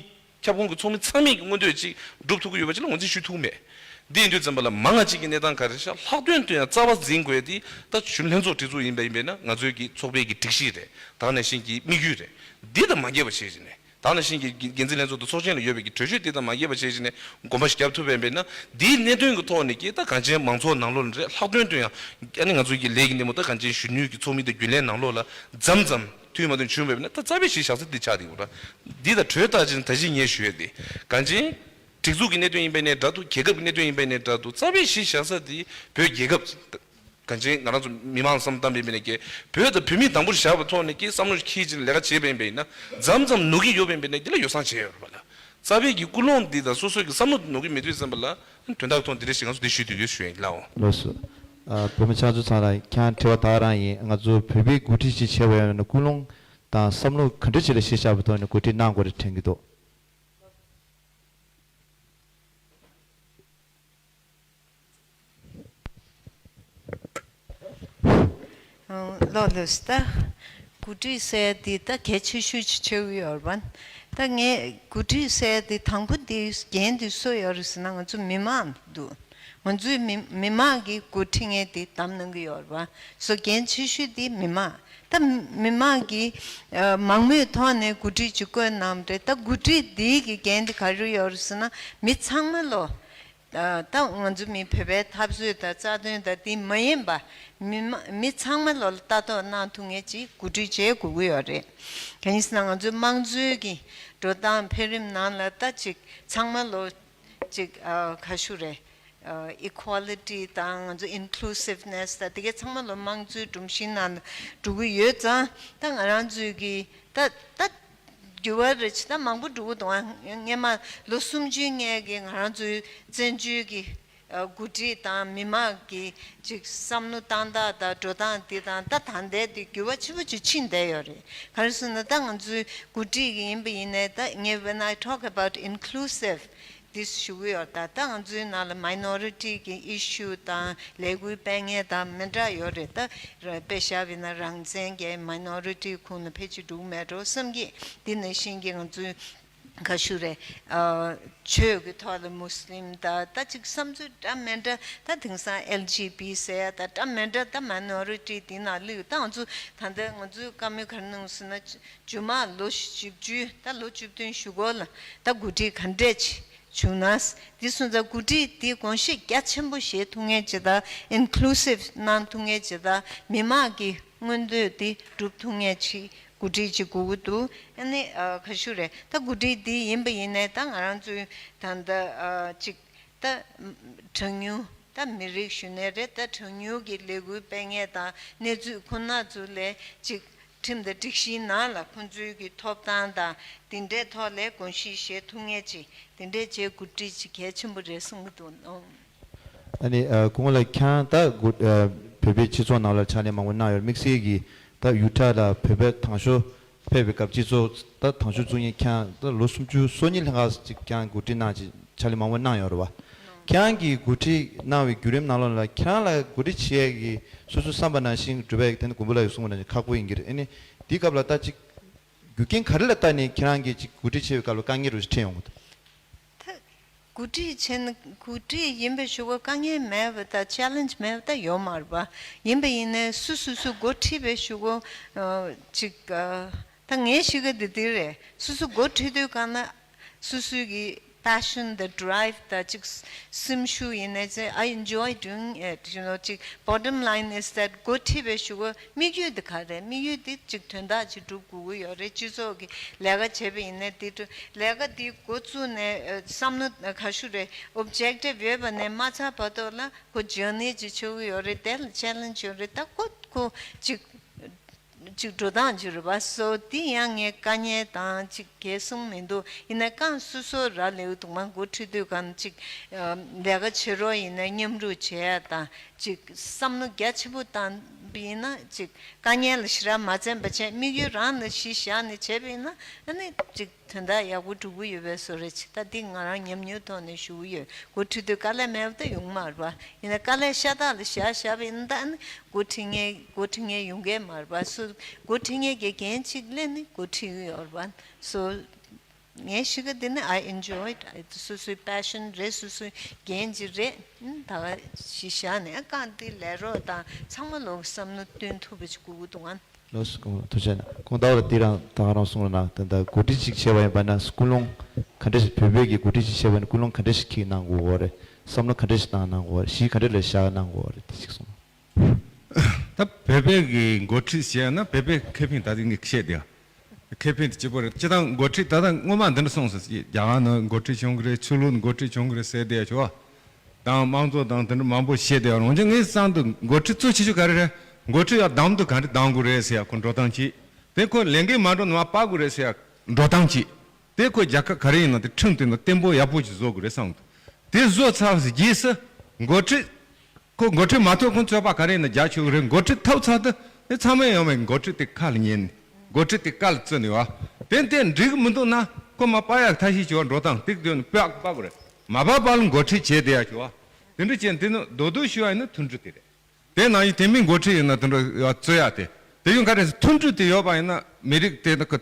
ཁྱབ་ཁོངས་ཀྱི་ཚོགས་མི་ཚང་མས་ཀྱི་མངོན་འདོད་ཅིག་སྒྲུབ་ཐུབ་ཀྱི་ཡོད་པ་ཅིག་ལ་ངོས་འཛིན་ཞུ་ཐུབ་མེད། འདི་ཡིན་དུས་ཙམ་པ་ལ་མང་ང་གཅིག་གི་གནས་སྟངས་ག་རེ་ཤག་ལྷག་དོན་དུ་ཡང་རྩ་བ་འཛིན་དགོས་ཏེ་ད་གཞོན་ལྷན་ཚོགས་སྒྲིག་འཛུགས་ཡིན་པ་ཡིན་པས་ན་ང་ཚོའི་གི་ཚོགས་པའི་གི་སྒྲིག་གཞི་རེད། ད་ག་ནང་བཞིན་གྱི་དམིགས་ཡུལ་རེད། འདི་དང་མ་འགལ་བ་བྱས་ཟིན་ནས་ད་ག་ནང་བཞིན་གྱི་འགན་འཛིན་ལྷན་ཚོགས་དང་ཚོགས་ཆེན་ལ་ཡོད་པའི་གི་གྲོས་ཆོད་འདི་དང་མ་འགལ་བ་བྱས་ཟིན་ནས་དགོངས་པ་ཞིག་བརྒྱབ་ཐུབ་པ་ཡིན་པས་ན་འདིའི་གནད་དོན་གྱི་ཐོག་ནས་ཀྱི་ད་གང་ཅན་མང་ཚོགས་ནང་ལོགས་ནས་རེད། ལྷག་དོན་དུ་ཡང་ཨ་ནི་ང་ཚོའི་གི་ལས་ཀྱི་སྣེ་མོ་ད་གང་ཅན་གཞོན་ནུའི་གི་ཚོགས་མི་དང་རྒྱུན་ལས་ནང་ལོགས་ལ་མཚམས་མཚམས་མཐུན་མ་མཐུན་བྱུང་བས་ན་ད་རྩ་བའི་གཞི་བཞག་ས་འདི་ཆགས་འདུག་ར། འདི་དང་གྲོས་ཐག་ཆོད་ད་གཞི་ངས་ཞུ་ཡས་འདི་གང་ཅན། སྒྲིག་འཛུགས་ཀྱི་གནད་དོན་ཡིན་པ་ནས་འདྲ་འདུག་རྒྱལ་ཁབ་ཀྱི་གནད་དོན་ཡིན་པ་ནས་འདྲ་འདུག་རྩ་བའི་གཞི་བཞག་ས་དེ་བོད་རྒྱལ་ཁབ། གང་ཅན་ང་རང་ཚོ་མི་མང་བསམ་བཏང་བའི་མི་ནས་ཀྱི་བོད་དང་བོད་མི་དང་པོར་བཞག་པའི་ཐོག་ནས་ཀྱི་བསམ་བློ་འཁྱེར་ཅིང་ལས་ཀ་བྱེད་པ་ཡིན་པ་ཡིན་ན་མཚམས་མཚམས་ནོར་གྱི་ཡོད་པ་ཡིན་པ་ནས་འདི་ལ་ཡོ་བསྲང་བྱས་ཡོད་རེད་པ་ལ། རྩ་བའི་གི་ཀུན་སློང་འདི་དང་སོ་སོའི་གི་བསམ་བློ་འདི་ནོར་གྱི་མེད་དུས་ཙམ་པ་ལ་དོན་དག་ཐོག་འདི་འདྲ་ཞིག་ང་ཚོ་འདི་ཞུ་འདོད་ཡོད་ཞུ་ཡིན་ལགས། ལགས་སོ། ཨ་བོད་མི་ཆ་ཚོ་ཚང་ལ་ཁྱེད་རང་དྲི་བ་ད་རང་ཡིན། ང་ཚོ་བོད་པའི་འགོ་ཁྲིད་ཅིག་བྱས་པ་ཡིན་ན་ཀུན་སློང་དང་བསམ་བློ་ག་འདྲ་ཅིག་ལ་གཞི་བཞག་པའི་ཐོག་ནས་འགོ་ཁྲིད་གནང་དགོས་རེད་དྲན་གྱི་འདུག་ཨང་། ལགས་ལགས་སོ། ད་འགོ་ཁྲིད་ཟེར་ཡ་འདི་ད་གལ་ཆེ་ཤོས་ཅིག་ཆགས་ཀྱི་ཡོད་རེད་པ། ད་ངས་འགོ་ཁྲིད་ཟེར་ཡ་འདི་དང་པོ་འདི་འགན་འདི་སུ་ཡོད་རེད་ཟེར་ན་ང་ཚོ་མི་མང་འདུག་ང་ཚོའི་མི་མི་མང་གི་འགོ་ཁྲིད་མཁན་འདི་བདམས་གནང་གི་ཡོད་རེད་པ། སོ་འགན་ཆེ་ཤོས་འདི་མི་མང་། ད་མི་མང་གིས་ཨ་མང་མོས་ཐོག་ནས་འགོ་ཁྲིད་ཅིག་བསྐོས་གནང་བ་རེད། ད་འགོ་ཁྲིད་འདི་གི་འགན་འདི་ག་རེ་ཡོད་རེད་ཟེར་ན་མི་ཚང་མ་ལོ། ད་ད་ང་ཚོ་མི་བོད་པའི་འཐབ་རྩོད་དང་རྩ་དོན་དང་དེ་མ་ཡིན་པ་མི་མ་མི་ཚང་མ་ལོ་ལ་ལྟ་རྟོག་གནང་ཐུབ་མཁན་ཅིག་གོ་སྒྲིག་བྱེད་དགོས་ཀྱི་ཡོད་རེད། གང་ཡིན་ཟེར་ན་ང་ཚོའི་དམངས་གཙོའི་གི་འགྲོ་སྟངས་འཕེལ་རིམ་ནང་ལ་ད་ཅིག་ཚང་མ་ལོ་ཅིག་ཨ་ག་ཞུ་རེད། ཨ་equality་དང་ང་ཚོ་inclusiveness་དང་དེ་གའི་ཚང་མ་ལོ་དམངས་གཙོའི་སྒྲོམ་གཞི་ནང་འགྲོ་གི་ཡོད་ཙང་ད་ང་རང་ཚོའི་གི་ད་ད་འགྱུར་བ་རེ་ཇི་ལྟར་མང་པོ་འགྲོ་གི་འདུག་ཨ། སྔ་མ་ལོ་སུམ་ཅུའི་སྔོན་གྱི་ང་རང་ཚོའི་བཙན་བྱོལ་གྱི་ཨ་འགོ་ཁྲིད་དང་མི་མང་གི་ཅིག་བསམ་བློ་བཏང་སྟངས་དང་འགྲོ་སྟངས་འདི་དང་ད་ད་ལྟའི་འདི་འགྱུར་བ་ཆེན་པོ་ཅིག་ཕྱིན་བསྡད་ཡོད་རེད། ག་རེ་ཟེར་ན་ད་ང་ཚོའི་འགོ་ཁྲིད་ཀྱི་ཡིན་པ་ཡིན་ནའི་ད་ངས་when I talk about inclusive this ཞུ་གི་ཡོད། ད་ད་ང་ཚོའི་ནང་ལ་མའི་ནོ་རི་ཊི་གི་ཨི་ཤུ་དང་ལས་འགུལ་སྤེལ་མཁན་དང་མི་འདྲ་ཡོད་རེད། ད་དཔེ་བཞག་པ་ཡིན་ན་རང་བཙན་གྱི་མའི་ནོ་རི་ཊི་ཁོངས་ནས་ཕལ་ཆེར་འགྲོ་གི་མེད་འགྲོ་བསམ་གྱི། འདི་ནང་བཞིན་གྱི་ང་ཚོའི་ག་ཞུ་རེད། ཨ་ཆོས་ཀྱི་ཐོག་ལ་མུ་སི་ལིམ་དང་ད་ཅིག་བསམ་ཚུལ་འདྲ་མི་འདྲ། ད་དེང་སང་ཨེལ་ཇི་བི་ཟེར་ཡ་ད་འདྲ་མི་འདྲ། ད་མའི་ནོ་རི་ཊི་འདི་ནང་ལུས། ད་ང་ཚོ་ད་ལྟ་ང་ཚོའི་བཀའ་མོལ་ག་རེ་གནང་ཟེར་ན་རྗེས་མ་ལོ་བཞི་བཅུ་ད་ལོ་བཅུ་བདུན་གཞུག་གུ་ལ་ད་འགོ་ཁྲིད་ག་འདྲས་ཅིག་བྱུང་ན། འདི་སོང་ཙང་འགོ་ཁྲིད་འདི་དགོངས་བཞེས་རྒྱ་ཆེན་པོ་བཞེས་ཐུབ་མཁན་ཅིག་དང་inclusive གནང་ཐུབ་མཁན་ཅིག་དང་མི་མང་གི་མངོན་འདོད་འདི་སྒྲུབ་ཐུབ་མཁན་ཅིག་འགོ་ཁྲིད་ཅིག་དགོས་ཀྱི་འདུག་ཨ་ནི་ཨ་ག་ཞུ་རེད། ད་འགོ་ཁྲིད་འདི་ཡིན་པ་ཡིན་ནའི་ད་ང་རང་ཚོའི་ད་ལྟ་ཨ་ཅིག་ད་གྲངས་ཉུང་ད་མི་རིགས་ཞུ་ནའི་རེད། ད་གྲངས་ཉུང་གི་ལས་འགུལ་སྤེལ་མཁན་དང་གནས་ཚུལ་ཁོ་ན་ཚོ་ལས་ཅིག་ཁྲིམས་དང་སྒྲིག་གཞིའི་ནང་ལ་ཁོང་ཚོའི་གི་ཐོབ་ཐང་དང་དེ་འདྲའི་ཐོག་ལ་དགོངས་བཞེས་བཞེས་ཐུབ་མཁན་ཅིག་དེ་འདྲའི་བྱེད་དགོས་འདྲ་ཅིག་གལ་ཆེན་པོ་རེད་གསུང་གི་འདུག་ཨང་། ཨ་ནི་ཨ་སྐུ་ངོ་ལགས། ཁྱེད་རང་ད་གོ་ཨ་བོད་པའི་སྤྱི་ཚོགས་ནང་ལ་ཕྱག་ལས་མང་པོ་གནང་ཡོད། དམིགས་བསལ་གྱིས་ད་ཡུ་ཊ་ལ་བོད་པའི་དང་ཤོག་ཕེབས་པའི་སྐབས་སྤྱི་ཚོགས་ད་དང་ཤོག་བཙུགས་མཁན་ཁྱེད་རང་ད་ལོ་སུམ་ཅུ་སོ་གཉིས་ལྷག་ཙམ་ཅིག་ཁྱེད་རང་འགོ་ཁྲིད་གནང་ཅིག་ཕྱག་ལས་མང་པོ་གནང་ཡོད་རེད་བ། ཁྱེད་རང་གིས་འགོ་ཁྲིད་གནང་བའི་བརྒྱུད་རིམ་ནང་ལོགས་ལ་ཁྱེད་རང་ལ་འགོ་ཁྲིད་བྱེད་ཡས་ཀྱི་སོ་སོའི་བསམ་པ་ནང་བཞིན་འགྲུབ་པ་ཡག་དེ་ནི་མགོན་པོ་ལགས་ཀྱིས་གསུངས་པ་ནང་བཞིན་ཁག་པོ་ཡིན་གྱི་རེད། ཨ་ནི་དེའི་སྐབས་ལ་ད་ཅིག་རྒྱུ་རྐྱེན་ག་རེ་ལ་བརྟེན་ནས་ཁྱེད་རང་གིས་ཅིག་འགོ་ཁྲིད་བྱེད་པའི་སྐབས་ལ་དཀའ་ངལ་རུ་འཕྲད་ཡོང་གི་འདུག་ད་འགོ་ཁྲིད་བྱས་ན་འགོ་ཁྲིད་ཡིན་པའི་གཞུག་གུ་དཀའ་ངལ་མེད་པ་དང་ཆེ་ལེན་ཇི་མེད་པ་ད་ཡོད་མ་རེད་པ། ཡིན་པ་ཡིན་ནའི་སུ་སུ་སུ་འགོ་ཁྲིད་པའི་གཞུག་གུ་ཨ་ཅིག་ཨ་ད་ངའི་གཤིས་ཀ་འདི་འདི་རེད། སུ་སུ་འགོ་ཁྲིད་དུས་གང་ན་སོ་སོའི་གི་passion དང་drive དང་ཅིག་སེམས་ཤུགས་ཡིན་ནའི་ཅིག I enjoy doing it, you know, ཅིག bottom line is that འགོ་ཁྲིད་པའི་གཞུག་གུ་དམིགས་ཡུལ་དེ་ག་རེད། དམིགས་ཡུལ་དེ་ཅིག་དོན་དག་ཅིག་སྒྲུབ་དགོས་ཀྱི་ཡོད་རེད། སྤྱི་ཚོགས་ཀྱི་ལས་ཀ་བྱས་པ་ཡིན་ནའི་དེ་ལས་ཀ་དེ་འགོ་བཙུགས་ནས་བསམ་བློ་ག་ཞུ་རེད། objective ཡོད་པ་ནས་མ་ཚར་བར་དུ་ལ་ཁོ་journey ཅིག་ཆགས་ཀྱི་ཡོད་རེད། དེ་ལ་challenge ཡོད་རེད། ད་ཁོ་ཁོ་ཅིག་ཅིག་འགྲོ་སྟངས་ཅིག་རེད་པ། སོ་དེ་ཡང་ངས་དཀའ་ངལ་དང་ཅིག་གལ་གསུངས་མི་འདུག་ཡིན་ན་རྐང་སོ་སོ་རག་ལས་འདུག་མ་འགོ་ཁྲིད་དུས་གང་ཅིག་ལས་ཀ་བྱེད་རོགས་ཡིན་ན་མཉམ་རུབ་བྱེད་ཡ་དང་ཅིག་བསམ་བློ་རྒྱ་ཆེན་པོ་བཏང་པ་ཡིན་ན་ཅིག་དཀའ་ངལ་ལ་ཞེ་དྲག་མ་འཛེམས་པ་བྱས་དམིགས་ཡུལ་རང་ལ་གཞི་བཞག་ནས་བྱས་པ་ཡིན་ན་ཨ་ནི་ཅིག་དོན་དག་ཡག་པོ་འགྲུབ་ཀྱི་ཡོད་པའི་བཟོ་འདྲ་ཅིག་ད་འདི་ང་རང་ཉམས་མྱོང་ཐོག་ནས་ཞུ་གི་ཡོད། འགོ་ཁྲིད་དུས་དཀའ་ལས་མེད་པ་ད་ཡོང་མ་རེད་པ། ཡིན་ན་དཀའ་ལས་ཤ་སྟག་ལ་བཞག་བཞག་པ་ཡིན་ན་ད་ཨ་ནི་འགོ་ཁྲིད་མཁན་འགོ་ཁྲིད་མཁན་ཡོང་གི་མ་རེད་པ། སོ་འགོ་ཁྲིད་མཁན་གྱི་འགན་ཅིག་ལེན་ནས་འགོ་ཁྲིད་ཀྱི་ཡོད་རེད་པ། སོ་ངའི་གཤིས་ཀ་འདི་ནི་I enjoy it. སོ་སོའི་passion རེད། སོ་སོའི་འགན་ཅིག་རེད། ད་ག་གཞི་བཞག་ནས་རྐང་འདི་ལས་རོགས་དང་ཚང་མ་ལོག་བསམ་བློ་བཏོན་ཐུབ་པ་ཅིག་དགོས་ཀྱི་འདུག་ཨ། ལགས་སོ། ཐུགས་རྗེ་ཆེ། ཁོང་ཟླ་བ་ལགས་འདི་རང་ད་ག་རང་གསུངས་ན་ད་ལྟ་འགོ་ཁྲིད་ཅིག་བྱས་པ་ཡིན་པ་ན་ཀུན་སློང་ག་འདྲ་ཞིག་བོད་པའི་གི་འགོ་ཁྲིད་ཅིག་བྱས་པ་ཡིན་ན་ཀུན་སློང་ག་འདྲ་ཞིག་འཁྱེར་གནང་དགོས་རེད། བསམ་བློ་ག་འདྲ་ཞིག་བཏང་གནང་དགོས་རེད། གཞི་ག་འདྲ་ལ་བཞག་གནང་དགོས་རེད། དེ་ཅིག་གསུངས། ད་བོད་པའི་གི་འགོ་ཁྲིད་བྱས་ན་བོད་པའི་ཁེ་ཕན་ད་ལྟ་ངས་བཤད་དེ་ཁེ་ཕན་དེ་སྐྱིད་པོ་རེད། སྤྱིར་བཏང་འགོ་ཁྲིད་ད་ལྟ་སྔོན་མ་འདི་འདྲ་གསུངས་སོང་། རྒྱ་གར་ནང་འགོ་ཁྲིད་བྱུང་གི་རེད། ཆོས་ལུགས་འགོ་ཁྲིད་བྱུང་གི་རེད་ཟེར་དེ་ཡ་ཆོག་པ། དང་དམངས་གཙོ་དང་དེ་འདྲ་མང་པོ་བཤད་དེ་ཡང་རང་ཅག་ངའི་བསམ་དུ་འགོ་ཁྲིད་གཙོ་ཆེ་ཤོས་ག་རེ་རེད། འགོ་ཁྲིད་ཡང་དམ་དུ་ག་འདྲ་གཏང་དགོས་རེད་ཟེར་ཡ་ཁོ་འགྲོ་སྟངས་གཅིག་དེ་ཁོ་ལས་འགན་མ་འགྲོ་ནས་མར་སྤར་དགོས་རེད་ཟེར་ཡ་འགྲོ་སྟངས་གཅིག་དེ་ཁོ་རྒྱལ་ཁབ་ག་རེ་ཡིན་ན་དེ་ཁྲིམས་དེ་ནང་བརྟན་པོ་ཡག་པོ་ཞིག་བཟོ་དགོས་རེད་བསམ་གི་འདུག་དེ་བཟོ་ཚར་བའི་རྗེས་སུ་འགོ་ཁྲིད་ཁོ་འགོ་ཁྲིད་མ་ཐོབ་ཁོང་ཚོད་པ་ག་རེ་ཡིན་ན་རྒྱག་ཆོག་གི་རེད། འགོ་ཁྲིད་ཐོབ་ཚར་དུས་དེ་ཚང་མས་ཡོང་བའི་འགོ་ཁྲིད་དེ་ཁ་ལ་ཉན་ནས་འགོ་ཁྲིད་དེ་ཀ་ལ་བརྩི་ནས་བ་དེ་དེ་འགྲིག་གི་མི་འདུག་ན་ཁོ་མར་སྤར་ཡག་ཐབས་ཤེས་བྱེད་པ་འགྲོ་སྟངས་དེ་དོན་སྤར་སྤར་དགོས་རེད། མ་པ་པ་ལ་འགོ་ཁྲིད་བྱས་བསྡད་ཡ་ཞུ་བ། དེ་འདྲ་བྱས་འདི་ནི་རྡོག་རྡོག་ཞུ་བ་ཡིན་ན་མཐུན་སྒྲིལ་དེ་རེད། དེ་ནང་བཞིན་དེ་མིན་འགོ་ཁྲིད་ཡིན་ན་དེ་འདྲ་ཡ་རྩོད་ཡ་དེ། དེ་ཡང་ག་རེ་མཐུན་སྒྲིལ་དེ་ཡོད་པ་ཡིན་ན་མི་རིགས་དེ་ནི་ག་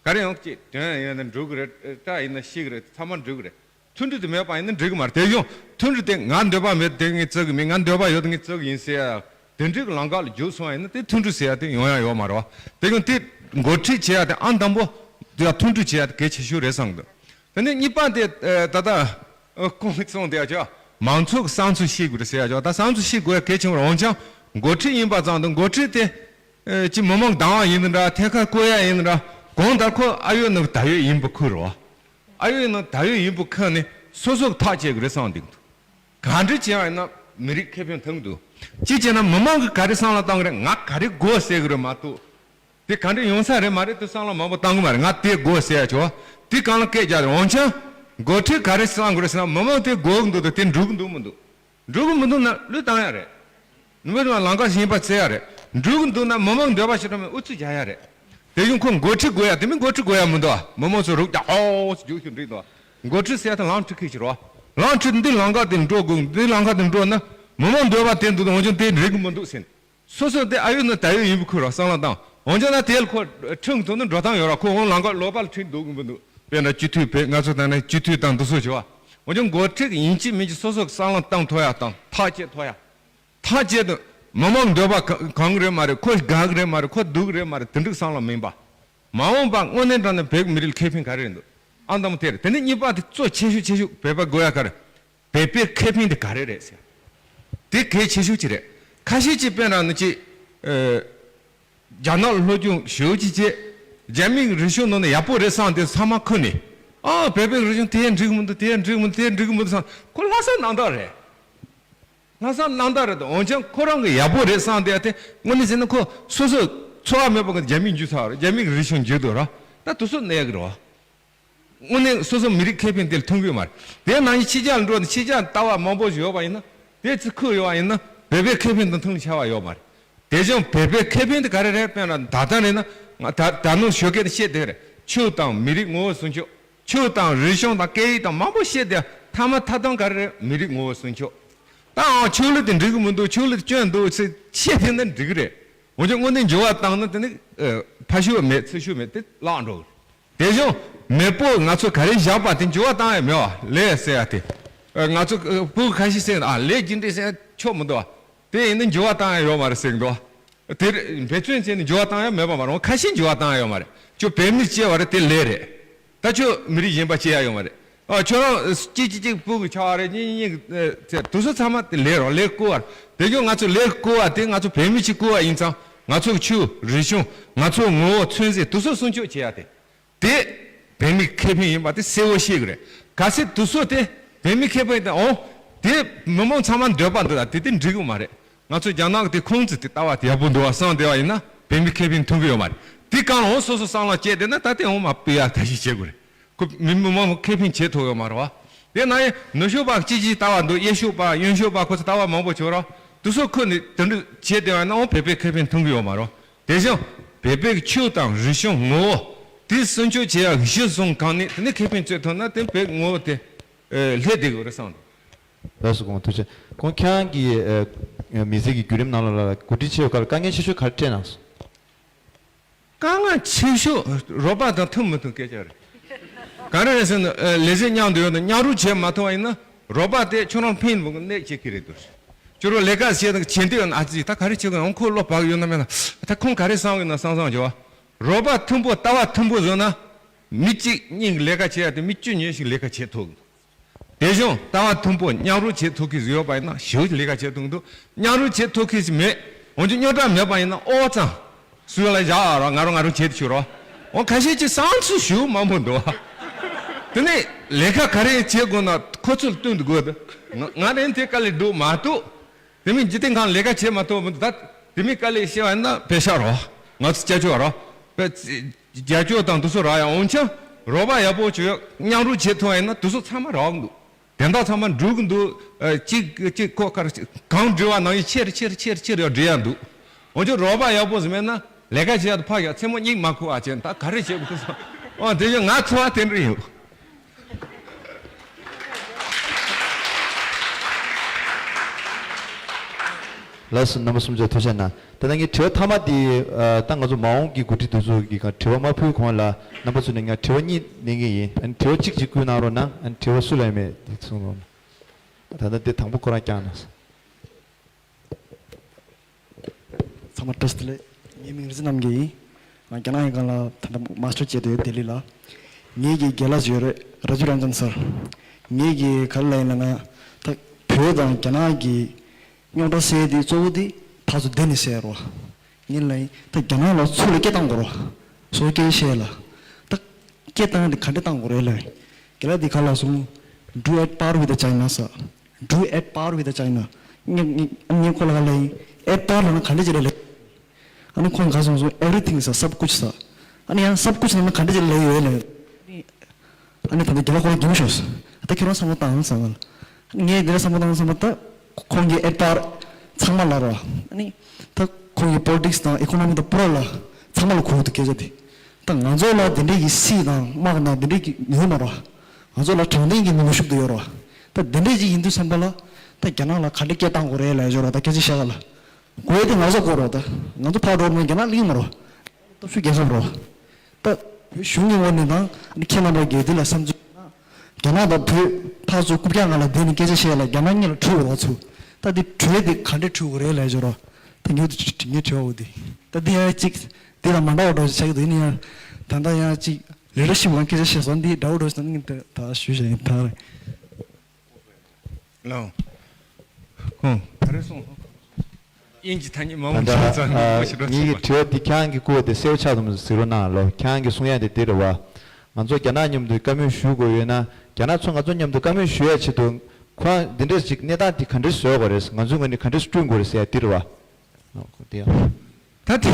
རེ་ཡང་ཅིག་དོན་ཡིན་ན་འགྲིག་གི་རེད། སྐྲ་ཡིན་ན་ཤི་གི་རེད། ཚང་མ་འགྲིག་གི་རེད། མཐུན་སྒྲིལ་དེ་མེད་པ་ཡིན་ན་འགྲིག་གི་མ་རེད། དེ་ཡང་མཐུན་སྒྲིལ་དེ་ང་འདོད་པ་མེད་དེ་ངས་བརྩི་གི་མེད། ང་འདོད་པ་ཡོད་དེ་ངས་བརྩི་གི་ཡིན་ཟེར་ཡ་དེ་འདྲའི་གི་ལམ་ཁ་ལ་འཇུག་སོང་བ་ཡིན་ན་དེ་མཐུན་སྒྲིལ་ཟེར་ཡ་དེ་ཡོང་ཡ་ཡོད་མ་རེད་བ། དེ་ཡང་དེ་འགོ་ཁྲིད་བྱེད་ཡ་དེ་ཨང་དང་པོ་དེ་ཡང་མཐུན་སྒྲིལ་བྱེད་ཡ་དེ་གལ་ཆེ་ཤོས་རེད་བསམ་གི་འདུག་དེ་ནས་གཉིས་པ་དེ་ཨ་ད་ལྟ་ཨ་ཁོང་གིས་གསུངས་དེ་ཡ་ཆོག་མང་ཚོགས་ཀྱི་བསམ་ཚུལ་ཤེས་དགོས་རེད་ཟེར་ཡ་ཅོག་ད་བསམ་ཚུལ་ཤེས་དགོས་ཡ་གལ་ཆེན་པོ་རེད། འོན་ཀྱང་འགོ་ཁྲིད་ཡིན་པ་ཙམ་དུ་འགོ་ཁྲིད་དེ་ཨེ་ཅི་མི་མང་སྡང་བ་ཡིན་ནི་འདྲ་ཐད་ཀར་བསྐོ་ཡ་ཡིན་ནི་འདྲ་གང་ལྟར་ཁོ་ཨ་ཡོད་ནི་ད་ཡོད་ཡིན་པ་ཁུར་རོ། ཨ་ཡོད་ནི་ད་ཡོད་ཡིན་པ་ཁུར་ནས་སོ་སོ་གི་ཐག་བཅད་དགོས་རེད་བསམ་འདུག་ག་འདྲ་བྱས་པ་ཡིན་ན་མི་རིགས་ཁེ་ཕན་ཐོན་གི་འདུག་གཅིག་བྱས་ན་མི་མང་གིས་ག་རེ་བསམ་བློ་བཏང་གི་རེད། ང་ག་རེ་དགོས་ཟེར་གི་རེད་མ་གཏོགས། དེ་ག་འདྲ་ཡོང་ས་རེད་མ་རེད་དེ་བསམ་བློ་མང་པོ་བཏང་གི་མ་རེད། ང་དེ་དགོས་ཟེར་ཡ་ཆོག་དེ་གང་ལ་སྐད་རྒྱག་རེད། འོན་ཀྱང་འགོ་ཁྲིད་ག་རེ་བསམ་དགོས་རེད་ཟེར་ན་མི་མང་དེ་དགོས་གི་འདུག་དང་དེ་འགྲུབ་གི་འདུག་མི་འདུག་འགྲུབ་གི་མི་འདུག་ན་བློས་བཏང་ཡ་རེད། ནུས་པ་ལ་ལམ་ཁ་གཞན་པ་བཙལ་ཡ་རེད། འགྲུབ་གི་འདུག་ན་མི་མང་འདོད་པ་ཞིག་འགྲུབ་མིན་ཨུ་ཚུགས་རྒྱག་ཡ་རེད། དེ་བཞིན་ཁོ་འགོ་ཁྲིད་དགོས་ཡ་དེ་མིན་འགོ་ཁྲིད་དགོས་ཡ་མི་འདུག་མི་མང་ཚོ་རུག་རྒྱག་ཨོ་ཚོ་རྒྱུག་ཤིག་འགྲིག་འདུག་འགོ་ཁྲིད་ཟེར་ཡ་དེ་ལམ་ཁྲིད་མཁན་ཞིག་རོ། ལམ་ཁྲིད་འདི་ལམ་ཁ་དེ་འགྲོ་དགོས་འདི་ལམ་ཁ་དེ་འགྲོ་ན་མི་མང་འདོད་པ་དེ་འདུག་དང་འོན་ཀྱང་དེ་འགྲིག་གི་མི་འདུག་ཟེར། སོ་སོ་དེ་ཨ་ཡོད་ནི་ད་ཡོད་ཡིན་པ་ཁུར་རོགས་བསམ་བློ་བཏང་། འོན་ཀྱང་ན་དེ་ལ་ཁོ་ཁྲིམས་ཐོག་ནས་འགྲོ་སྟངས་ཡོད་ར་ཁོ་འོང་ལམ་ཁ་ལོག་པ་ལ་ཁྲིད་འདུག་གི་མི་འདུག་དཔེར་ན་སྤྱི་འཐུས་བེད་ང་ཚོ་ད་ནས་སྤྱི་འཐུས་དང་འདི་ཚོ་བྱེད་བ། འོན་ཀྱང་འགོ་ཁྲིད་ཡིན་གཅིག་མིན་གཅིག་སོ་སོ་གི་བསམ་བློ་བཏང་ཐུབ་ཡ་དང་ཐག་བཅད་ཐུབ་ཡ། ཐག་བཅད་དུ་མི་མང་འདོད་པ་གང་གང་གི་རེད་མ་རེད། ཁོ་དགའ་གི་རེད་མ་རེད། ཁོ་སྡུག་གི་རེད་མ་རེད། དེ་འདྲའི་བསམ་བློ་མིན་པ། མ་འོངས་པ་དངོས་གནས་དྲང་གནས་བོད་ཀྱི་མི་རིགས་ལ་ཁེ་ཕན་ག་རེ་རེད་འདུག་ཨ་འདམ་དེ་རེད། དེ་ནས་གཉིས་པ་དེ་གཙོ་ཆེ་ཤོས་ཆེ་ཤོས་བོད་པ་དགོས་ཡ་ག་རེ། བོད་པའི་ཁེ་ཕན་དེ་ག་རེ་རེད་ཟེར། དེ་གལ་ཆེ་ཤོས་ཅིག་རེད། ཁ་ཤས་ཅིག་དཔེར་ན་ནི་ཅིག་ཨ། རྒྱ་ནག་སློབ་སྦྱོང་ཞེ་པོ་ཅིག་བྱས། རྒྱ་མིའི་རིག་གཞུང་ནང་ནས་ཡག་པོ་རེད་བསམ་དེ་ཚང་མ་ཁུར་ནས། ཨ་བོད་པའི་རིག་གཞུང་དེ་ཡང་འགྲིག་གི་མི་འདུག་དེ་ཡང་འགྲིག་གི་མི་འདུག་དེ་ཡང་འགྲིག་གི་མི་འདུག་བསམ་ཁོ་ལྷག་བསམ་རྣམ་དག་རེད། ལྷག་བསམ་རྣམ་དག་རེད་དོ། འོན་ཀྱང་ཁོ་རང་གི་ཡག་པོ་རེད་བསམ་དེ་ཡང་དེ་དངོས་གནས་བྱས་ན་ཁོ་སོ་སོ་འཚོ་བ་མེད་པ་གི་རྒྱ་མིའི་འཇུ་ཚར་བ་རེད། རྒྱ་མིའི་རིག་གཞུང་འཇུ་འདུག་ར། ད་དུ་སོ་གནས་གི་རེད་བ། དངོས་གནས་སོ་སོ་མི་རིགས་ཁེ་ཕན་དེ་ལ་ཐོན་གི་ཡོད་མ་རེད། དེ་ནང་བཞིན་ཕྱི་རྒྱལ་འགྲོ་ནས་ཕྱི་རྒྱལ་ལྟ་བ་མང་པོ་ཞིག་ཡོད་པ་ཡིན་ན་དེ་ཚོ་ཁུར་ཡོད་པ་ཡིན་ན་བོད་པའི་ཁེ་ཕན་དང་མཐུན་ལ་ཆགས་པ་ཡོད་མ་རེད། དེ་བཞིན་བོད་པའི་ཁེ་ཕན་དེ་ག་རེ་རེད་དཔེར་ན་ད་ལྟ་རེད་ན་ང་ད་ད་ནང་ཞོགས་ཀས་བཤད་དེ་རེད། ཆོས་དང་མི་རིགས་ངོ་བོ་སྲུང་སྐྱོབ། ཆོས་དང་རིག་གཞུང་དང་སྐད་ཡིག་དང་མང་པོ་བཤད་དེ་ཐ་མ་ཐ་དང་ག་རེ་རེད། མི་རིགས་ངོ་བོ་སྲུང་སྐྱོབ། ད་ཨང་ཆོས་ལུགས་དེ་འགྲིག་གི་མི་འདུག་ཆོས་ལུགས་སྐྱོན་འདུག་ཚེ་བཤད་དེ་ན་འགྲིག་གི་རེད། འོན་ཀྱང་དངོས་གནས་འགྱུར་བ་བཏང་ན་དེ་ནི་ཨ་ཕ་ཤུལ་བ་མེད་ཚེ་ཤུལ་མེད་དེ་བརླག་འགྲོ་གི་རེད། དེ་བཞིན་མེས་པོ་ང་ཚོ་ག་རེ་བཞག་པ་དེ་འགྱུར་བ་བཏང་ཡ་མེད་བ་ལས་ཟེར་ཡ་དེ། ཨ་ང་ཚོ་ཨ་བུ་ཁ་ཤས་ཟེར་ཨ་ལས་ཀྱི་འདྲེ་ཟེར་ཡ་ཆོག་མི་འདུག་བ། དེ་ཡིན་ན་འགྱུར་བ་བཏང་ཡ་ཡོད་མ་རེད་ཟེར་གི་འདུག་བ། དེ་རེད་འབད་བརྩོན་བྱས་ནས་འགྱུར་བ་བཏང་ཡ་མེད་པ་མ་རེད། ཁ་ཤས་འགྱུར་བ་བཏང་ཡ་ཡོད་མ་རེད། ཁྱོད་བོད་མི་སྐྱེ་བ་རེད་དེ་ལས་རེད། ད་ཁྱོད་མི་རིགས་གཞན་པ་སྐྱེ་ཡ་ཡོད་མ་རེད། ཨ་ཁྱོད་རང་གཅིག་གཅིག་གཅིག་སྤུ་གུ་ཆགས་པ་རེད་གཉིས་གཉིས་གཉིས་ཚེ་དུ་སོ་ཚང་མ་དེ་ལས་རོགས་ལས་བཀོལ་བ་རེད། དེ་ཁྱོད་ང་ཚོ་ལས་བཀོལ་བ་དེ་ང་ཚོ་བོད་མི་གཅིག་བཀོལ་བ་ཡིན་ཙང་ང་ཚོ་ཆོས་རིག་གཞུང་ང་ཚོ་ངོ་བོ་ཚུན་ཚོད་དུ་སོ་སྲུང་སྐྱོབ་བྱེད་ཡ་དེ། དེ་བོད་མི་ཁེ་ཕན་ཡིན་པ་དེ་གསལ་བོ་ཤེས་གི་རེད། གལ་སྲིད་དུ་སོ་དེ་བོད་མི་ཁེ་ཕན་དེ་འོང་དེ་མི་མང་ཚང་མ་འདོད་པ་འདུག་ད་དེ་དེ་འགྲིག་གི་མ་རེད། ང་ཚོ་རྒྱ་ནག་གི་དེ་ཁུང་ཙི་དེ་ལྟ་བ་དེ་ཡག་པོ་འདུག་བ་བསམ་བསྡད་པ་ཡིན་ན་བོད་མི་ཁེ་ཕན་ཐོན་གི་ཡོད་མ་རེད། དེ་གང་འོང་སོ་སོ་བསམ་བློ་བསྐྱེད་བསྡད་ན་ད་དེ་འོང་མ་སྤུས་ཡ་ད་ཞིག་བྱེད་དགོས་རེད། ཁོ་མི་མི་མང་ཁེ་ཕན་བྱེད་ཐུབ་ཡོད་མ་རེད་བ། དེ་ན་ཡང་ནུབ་ཕྱོགས་པ་གཅིག་གཅིག་ལྟ་བ་འདུག་གཡས་ཕྱོགས་པ་གཡོན་ཕྱོགས་པ་ཁོ་ཚོ་ལྟ་བ་མང་པོ་བྱོས་ར། དུ་སོ་ཁོ་ནི་དེ་འདྲ་བྱེད་བསྡད་པ་ཡིན་ན་འོང་བོད་པའི་ཁེ་ཕན་ཐོན་གི་ཡོད་མ་རེད། དེ་བཞིན་བོད་པའི་ཆོས་དང་རིག་གཞུང་ངོ་བོ་དེ་སྲུང་སྐྱོབ་བྱེད་ཡག་གཞི་བཟུང་གང་ནས་དེ་ནས་ཁེ་ཕན་རྩོད་ཐུབ་ན་དེ་བོད་ངོ་བོ་དེ་ཨེ་ལྷད་བསྡད་དགོས་རེད་བསམ་འདུག་ལགས་སོ་སྐུ་ངོ་ཐུགས་རྗེ་ཆེ། སྐུ་ངོ་ཁྱེད་རང་གི་ཨེ་མི་ཚེ་གི་བརྒྱུད་རིམ་ནང་ལོགས་ལ་གོ་སྒྲིག་བྱེད་པའི་སྐབས་ལ་དཀའ་ངལ་ཆེ་ཤོས་ག་རེ་འཕྲད་གནང་སོང་། དཀའ་ངལ་ཆེ་ཤོས་རོགས་པ་དང་མཐུན་མི་མཐུན་སྐད་ཆ་རེད། ག་རེ་རེད་ཟེར་ན་ཨ་ལས་བྱེད་མཉམ་དུ་ཡོད་དང་མཉམ་རུབ་བྱེད་མ་ཐུབ་པ་ཡིན་ན་རོགས་པ་དེ་ཁྱོད་རང་ཕན་མི་དགོས་གནས་བྱེད་ཀྱི་རེད་འདུག་ཁྱོད་རང་ལས་ཀ་བྱེད་དང་བྱེད་འདོད་ཡོད་ན་ཨ་ཙི་ད་ག་རེ་བྱེད་དགོས་ཡང་ཁོ་བློ་བག་ཡོད་ན་མེད་ན་ད་ཁོང་ག་རེ་བསམ་གི་ན་བསམ་བསམ་བྱེད་བ། རོགས་པ་མཐུན་པོ་ལྟ་བ་མཐུན་པོ་བཟོས་ན་མི་གཅིག་གཉིས་ཀྱི་ལས་ཀ་བྱེད་ཡ་དེ་མི་བཅུ་ཉི་ཤུ་ལས་ཀ་བྱེད་ཐུབ་གི་འདུག་དེ་བཞིན་ལྟ་བ་མཐུན་པོ་མཉམ་རུབ་བྱེད་ཐུབ་མཁན་ཞིག་ཡོད་པ་ཡིན་ན་ཞེ་པོ་ཅིག་ལས་ཀ་བྱེད་ཐུབ་ཀྱི་འདུག་མཉམ་རུབ་བྱེད་ཐུབ་མཁན་ཞིག་མེད། འོན་ཀྱང་རྙོག་དྲ་མེད་པ་ཡིན་ན་ཨོ་ཙང་སུ་ལ་བཞག་རོགས་ང་རང་ང་རང་བྱེད་དུ་ཆུག་རོགས། འོ་ཁ་ཤས་ཀྱི་བསམ་ཚུལ་ཞེ་པོ་མང་པོ་འདུག་དེ་ནས་ལས་ཀ་ག་རེ་བྱེད་དགོས་ན་ཁོ་ཚོར་བསྟུན་དུ་དགོས་འདུག་ང་ང་རང་དེ་དཀའ་ལས་སྒྲུབ་མ་ཐུབ། དེ་མིན་འཇིག་རྟེན་ཁམས་ལས་ཀ་བྱེད་མ་ཐུབ་མི་འདུག་ད་དེ་མིན་དཀའ་ལས་བཤད་པ་ཡིན་ན་པེ་ཤག་རོགས་ང་ཚོ་སྐྱ་ཆོག་རོགས་པེ། རྒྱ་སྐྱོར་དང་དུ་སོ་རག་ཡ་འོན་ཀྱང་རོགས་པ་ཡག་པོ་བྱོས་མཉམ་རུབ་བྱེད་ཐུབ་པ་ཡིན་ན་དུ་སོ་ཚང་མ་རག་གི་འདུག་དོན་དག་ཚང་མ་འགྲུབ་གི་འདུག་ཨ་གཅིག་གཅིག་ཁོ་ཁར་གང་འབྲི་བ་ནང་བཞིན་ཆེར་ཆེར་ཆེར་ཆེར་ཡང་འབྲི་ཡ་འདུག་འོན་ཀྱང་རོགས་པ་ཡག་པོ་ཟིག་མེད་ན་ལས་ཀ་བྱེད་ཡ་དུ་ཕག་ཡ་མཚན་མོ་གཉིད་མ་ཁུག་ཨ་ཅེ་ད་ག་རེ་བྱེད་དགོས་སོང་། ཨོ་དེ་བཞིན་ང་འཚོ་བ་དེ་འདྲ་ཡིན། ལགས་སོ་རྣམ་པ་གསུམ་ཆར་ཐུགས་རྗེ་གནང་། ད་ལྟ་ངའི་དྲི་བ་མཐའ་མ་དེ་ཨ་ད་ང་ཚོ་མ་འོངས་ཀྱི་འགོ་ཁྲིད་དེ་ཚོ་གི་ག་དྲི་བ་མ་ཕུལ་གོང་ལ་རྣམ་པ་ཚོ་ནས་ང་དྲི་བ་གཉིས་གནང་གི་ཡིན། ཨ་ནི་དྲི་བ་གཅིག་གཅིག་བསྐུལ་གནང་རོགས་གནང་། ཨ་ནི་དྲི་བ་སུ་ལ་ཡང་མེད་དེ་གསུངས་རོགས་གནང་། ད་ལྟ་དེ་དང་པོ་ཁོ་རང་བསྐྱངས་གནང་། ཚང་མ་བཀྲ་ཤིས་བདེ་ལེགས། ངའི་མིང་རི་ཛི་རྣམ་རྒྱལ་ཡིན། ང་རྒྱ་ནག་གི་སྒང་ལ་ད་ལྟ་མཱ་སི་ཊར་བྱས་ཏེ་ཡོད་ལྡི་ལི་ལ། ངེད་ཀྱི་རྒན་ལགས་ཡོད་རེད་ར་ཇུ་རན་ཇན་སར། ངེད་ཀྱི་ག་རེ་ལབ་ཡིན་ལབ་ན། ད་ བོད་དང་རྒྱ་ནག་གི་རྙོག་དྲ་སེལ་དེ་གཙོ་བོ་དེ་ཕར་ཚུར་བསྡད་ནས་སེལ་རོགས། ངས་ལབ་ཡིན། ད་རྒྱ་ནག་ལ་ཚུར་ལ་སྐད་བཏང་དགོས་རོགས། སོ་སྐད་བཤད་ལ། ད་སྐད་བཏང་དེ་ག་འདྲས་བཏང་དགོས་རེད་ལབ་ཡིན། རྒན་ལགས་འདི་ག་ལབ་སོང་། Do at par with the China ས། Do at par with the China། ངས་ངས་ངས་ཁོ་ལ་ག་ལབ་ཡིན། At par ལབ་ན་ག་འདྲས་ཅིག་རེད་ལབ། ཨ་ནི་ཁོང་ག་སོང་སོང་everything ས་सब कुछ ས། ཨ་ནི་ཡང་सब कुछ ལབ་ན་ག་འདྲས་ཅིག་ལབ་ཡོད་ལབ། ཨ་ནི་ད་ནི་རྒན་ལགས་ཁོ་ལ་རྒན་ཤོག་ས། ད་ཁྱེད་རང་བསམ་བློ་བཏང་ས་ང་ལ། ངས་འདི་ལ་བསམ་བློ་བཏང་བསམ་བློ་ད། ཁོང་གི་at par ཚང་མ་ལ་རོ། ཨ་ནི་ད་ཁོང་གི་politics དང་economy དང་པུ་ར་ལ་ཚང་མ་ལ་གོ་གི་འདུག་སྐད་ཆ་དེ། ད་ང་ཚོ་ལ་དེ་འདྲས་ཀྱི་སྲིད་དང་དམག་དང་དེ་འདྲས་ཀྱི་ཡོད་མ་རོ། ང་ཚོ་ལ་དྲང་བདེན་གྱི་ནུས་ཤུགས་དེ་ཡོད་རོ། ད་དེ་འདྲས་ཅིག་ཡིན་དུས་ཙམ་པ་ལ་ད་རྒྱ་ནག་ལ་ག་འདྲས་སྐད་བཏང་དགོས་རེད་ལབ་ཡོད་རོ། ད་སྐད་ཆ་བཤད་ག་ལ། དགོས་དེ་ང་ཚོ་དགོས་རོགས། ད་ང་ཚོ་ཕར་འགྲོ་མ་རྒྱ་ནག་གླིང་མ་རོགས། སྟོབས་ཤུགས་རྒྱལ་ཁབ་རོགས། ད་བོད་གཞུང་གི་ངོས་ནས་དང་ཁྱེད་རྣམ་པ་དགེ་འདུན་ལ་བསམ་ཚུལ། རྒྱ་ནག་དང་བོད་ཕར་ཚུར་རྐུབ་བཀྱག་ངང་ལ་བསྡད་ནས་སྐད་ཆ་བཤད་ལ་རྒྱ་ནག་གཉིས་ལ་གྲོས་འོག་ཚུགས། ད་འདི་གྲོས་དེ་ག་འདྲས་གྲོས་དགོས་རེད་ལབ་བྱོས་རོགས། ད་ངས་འདི་ངས་དྲི་བ་འོ་དེ། ད་འདི་ཡང་གཅིག་འདི་ལ་མ་འདྲ་བ་འགྲོ་ཆགས་ཀྱི་འདུག་ཡིན་ན་ཡང་ད་ལྟ་ཡང་གཅིག་ལས་ར་ཤི་བ་སྐད་ཆ་བཤད་སོང་། འདི་འདྲ་བོ་འགྲོ་ཞིག་ད་ངས་ད་ད་ཞུས་བྱས་ཡིན་ད་རེད། ལགས། ཁོང་ག་རེ་གསུངས། དབྱིན་ཇི་ཐ་སྙད་མང་པོ་ད་ཞིག་ཙང་ཨ་མང་པོ་ཞིག་འགྲོ་ངེད་ཀྱི་ཐུབ་པ། དྲི་བ་འདི་ཁྱེད་རང་གི་སྐུ་འོ་དེ་གསལ་པོ་ཆགས་ཐུབ་མ་སོང་ཟེར་རོགས་གནང་ལོ། ཁྱེད་རང་གི་གསུང་ཡ་དེ་འདི་རེད་བ། ང་ཚོ་རྒྱ་ནག་མཉམ་དུ་བཀའ་མོལ་ཞུ་དགོས་ཡོད་ན་རྒྱ་ནག་ཚོ་ང་ཚོ་མཉམ་དུ་བཀའ་མོལ་ཞུ་ཡ་ཆེད་དུ་ཁོ་རང་འདི་འདྲས་ཅིག་གནས་སྟངས་འདི་ག་འདྲས་བཟོ་དགོས་རེད། ང་ཚོའི་ངོས་ནས་ག་འདྲས་བསྐྲུན་དགོས་རེད་ཟེར་ཡ་འདི་རེད་བ། ལོ་ཁོ་དེ་ཡང་། ད་དེ་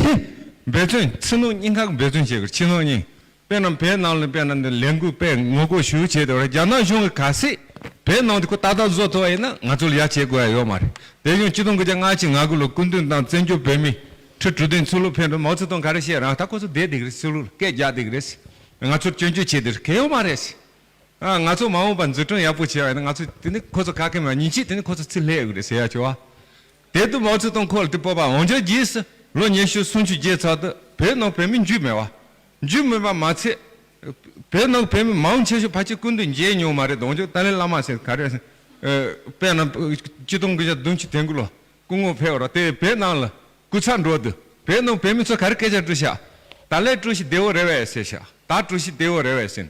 འབད་བརྩོན་ཕྱི་ནང་གཉིས་ཀ་གི་འབད་བརྩོན་བྱེད་དགོས། ཕྱི་ནང་གཉིས། དཔེར་ན་བོད་ནང་ལ་དཔེར་ན་འདི་ལས་འགུལ་སྤེལ་ངོ་རྒོལ་ཞུ་བྱས་ཏེ་རྒྱ་ནག་གཞུང་གི་གལ་སྲིད་བོད་ནང་དུ་ཁོ་ཏག་ཏག་བཟོ་ཐུབ་པ་ཡིན་ན་ང་ཚོ་ལ་ཡ་བྱེད་དགོས་ཡ་ཡོད་མ་རེད། དེ་བཞིན་ཆིག་སྟོང་དགུ་བརྒྱ་ལྔ་བཅུ་ང་དགུ་ལོ་སྐུ་མདུན་དང་བཙན་བྱོལ་བོད་མི་ཁྲི་དྲུག་བདུན་ཚུར་ལོག་ཕེབས་འགྲོ། མའོ་ཙེ་ཏུང་ག་རེ་བཤད་རང་ད་ཁོ་ཚོ་བསྡད་བསྡད་ཀྱི་རེད། ཚུར་ལོག་སྐད་རྒྱག་བསྡད་ཀྱི་རེད། ང་ཚོར་སྐྱོན་བརྗོད་བྱེད་བསྡད་གལ་ཡོད་མ་རེད། ཨ་ང་ཚོ་མ་འོངས་པ་འཛུགས་སྐྲུན་ཡག་པོ་བྱས་པ་ཡིན་ན་ང་ཚོ་དེ་ནི་ཁོ་ཚོ་ཁ་སྐད་མ་ཉིན་གཅིག་དེ་ནི་ཁོ་ཚོ་ཚུར་སླེབས་ཡོད་ཀྱི་རེད་ཟེར་ཡ་བྱུང་བ། དེ་དུས་མའོ་ཙེ་ཏུང་ཁོ་ལ་དེ་སྤོབས་པ་འོན་ཀྱང་རྗེས་སུ་ལོ་ཉི་ཤུ་སུམ་ཅུ་བརྒྱད་ཚར་དུས་བོད་ནང་བོད་མི་འཇུས་མེད་བ། འཇུས་མེད་པ་མ་ཚད། བོད་ནང་བོད་མི་མང་ཆེ་ཤོས་ཕལ་ཆེར་སྐུ་མདུན་མཇལ་མྱོང་མ་རེད། འོན་ཀྱང་ཏཱ་ལའི་བླ་མ་ཟེར་ག་རེ་ཟེར། ཨ་དཔེར་ན་ཆིག་སྟོང་དགུ་བརྒྱ་བདུན་ཅུ་དོན་དགུ་ལོ་སྐུ་ངོ་ཕེབས་ར་དེ་བོད་ནང་ལ་སྐུ་ཚབ་འགྲོ་དུས་བོད་ནང་བོད་མི་ཚོ་ག་རེ་སྐད་ཆ་དྲིས་ཤག་ཏཱ་ལའི་ཀྲུའུ་ཞི་བདེ་བོ་རེད་པས་ཟེར་ཤག་ད་ཀྲུའུ་ཞི་བདེ་བོ་རེད་པས་ཟེར།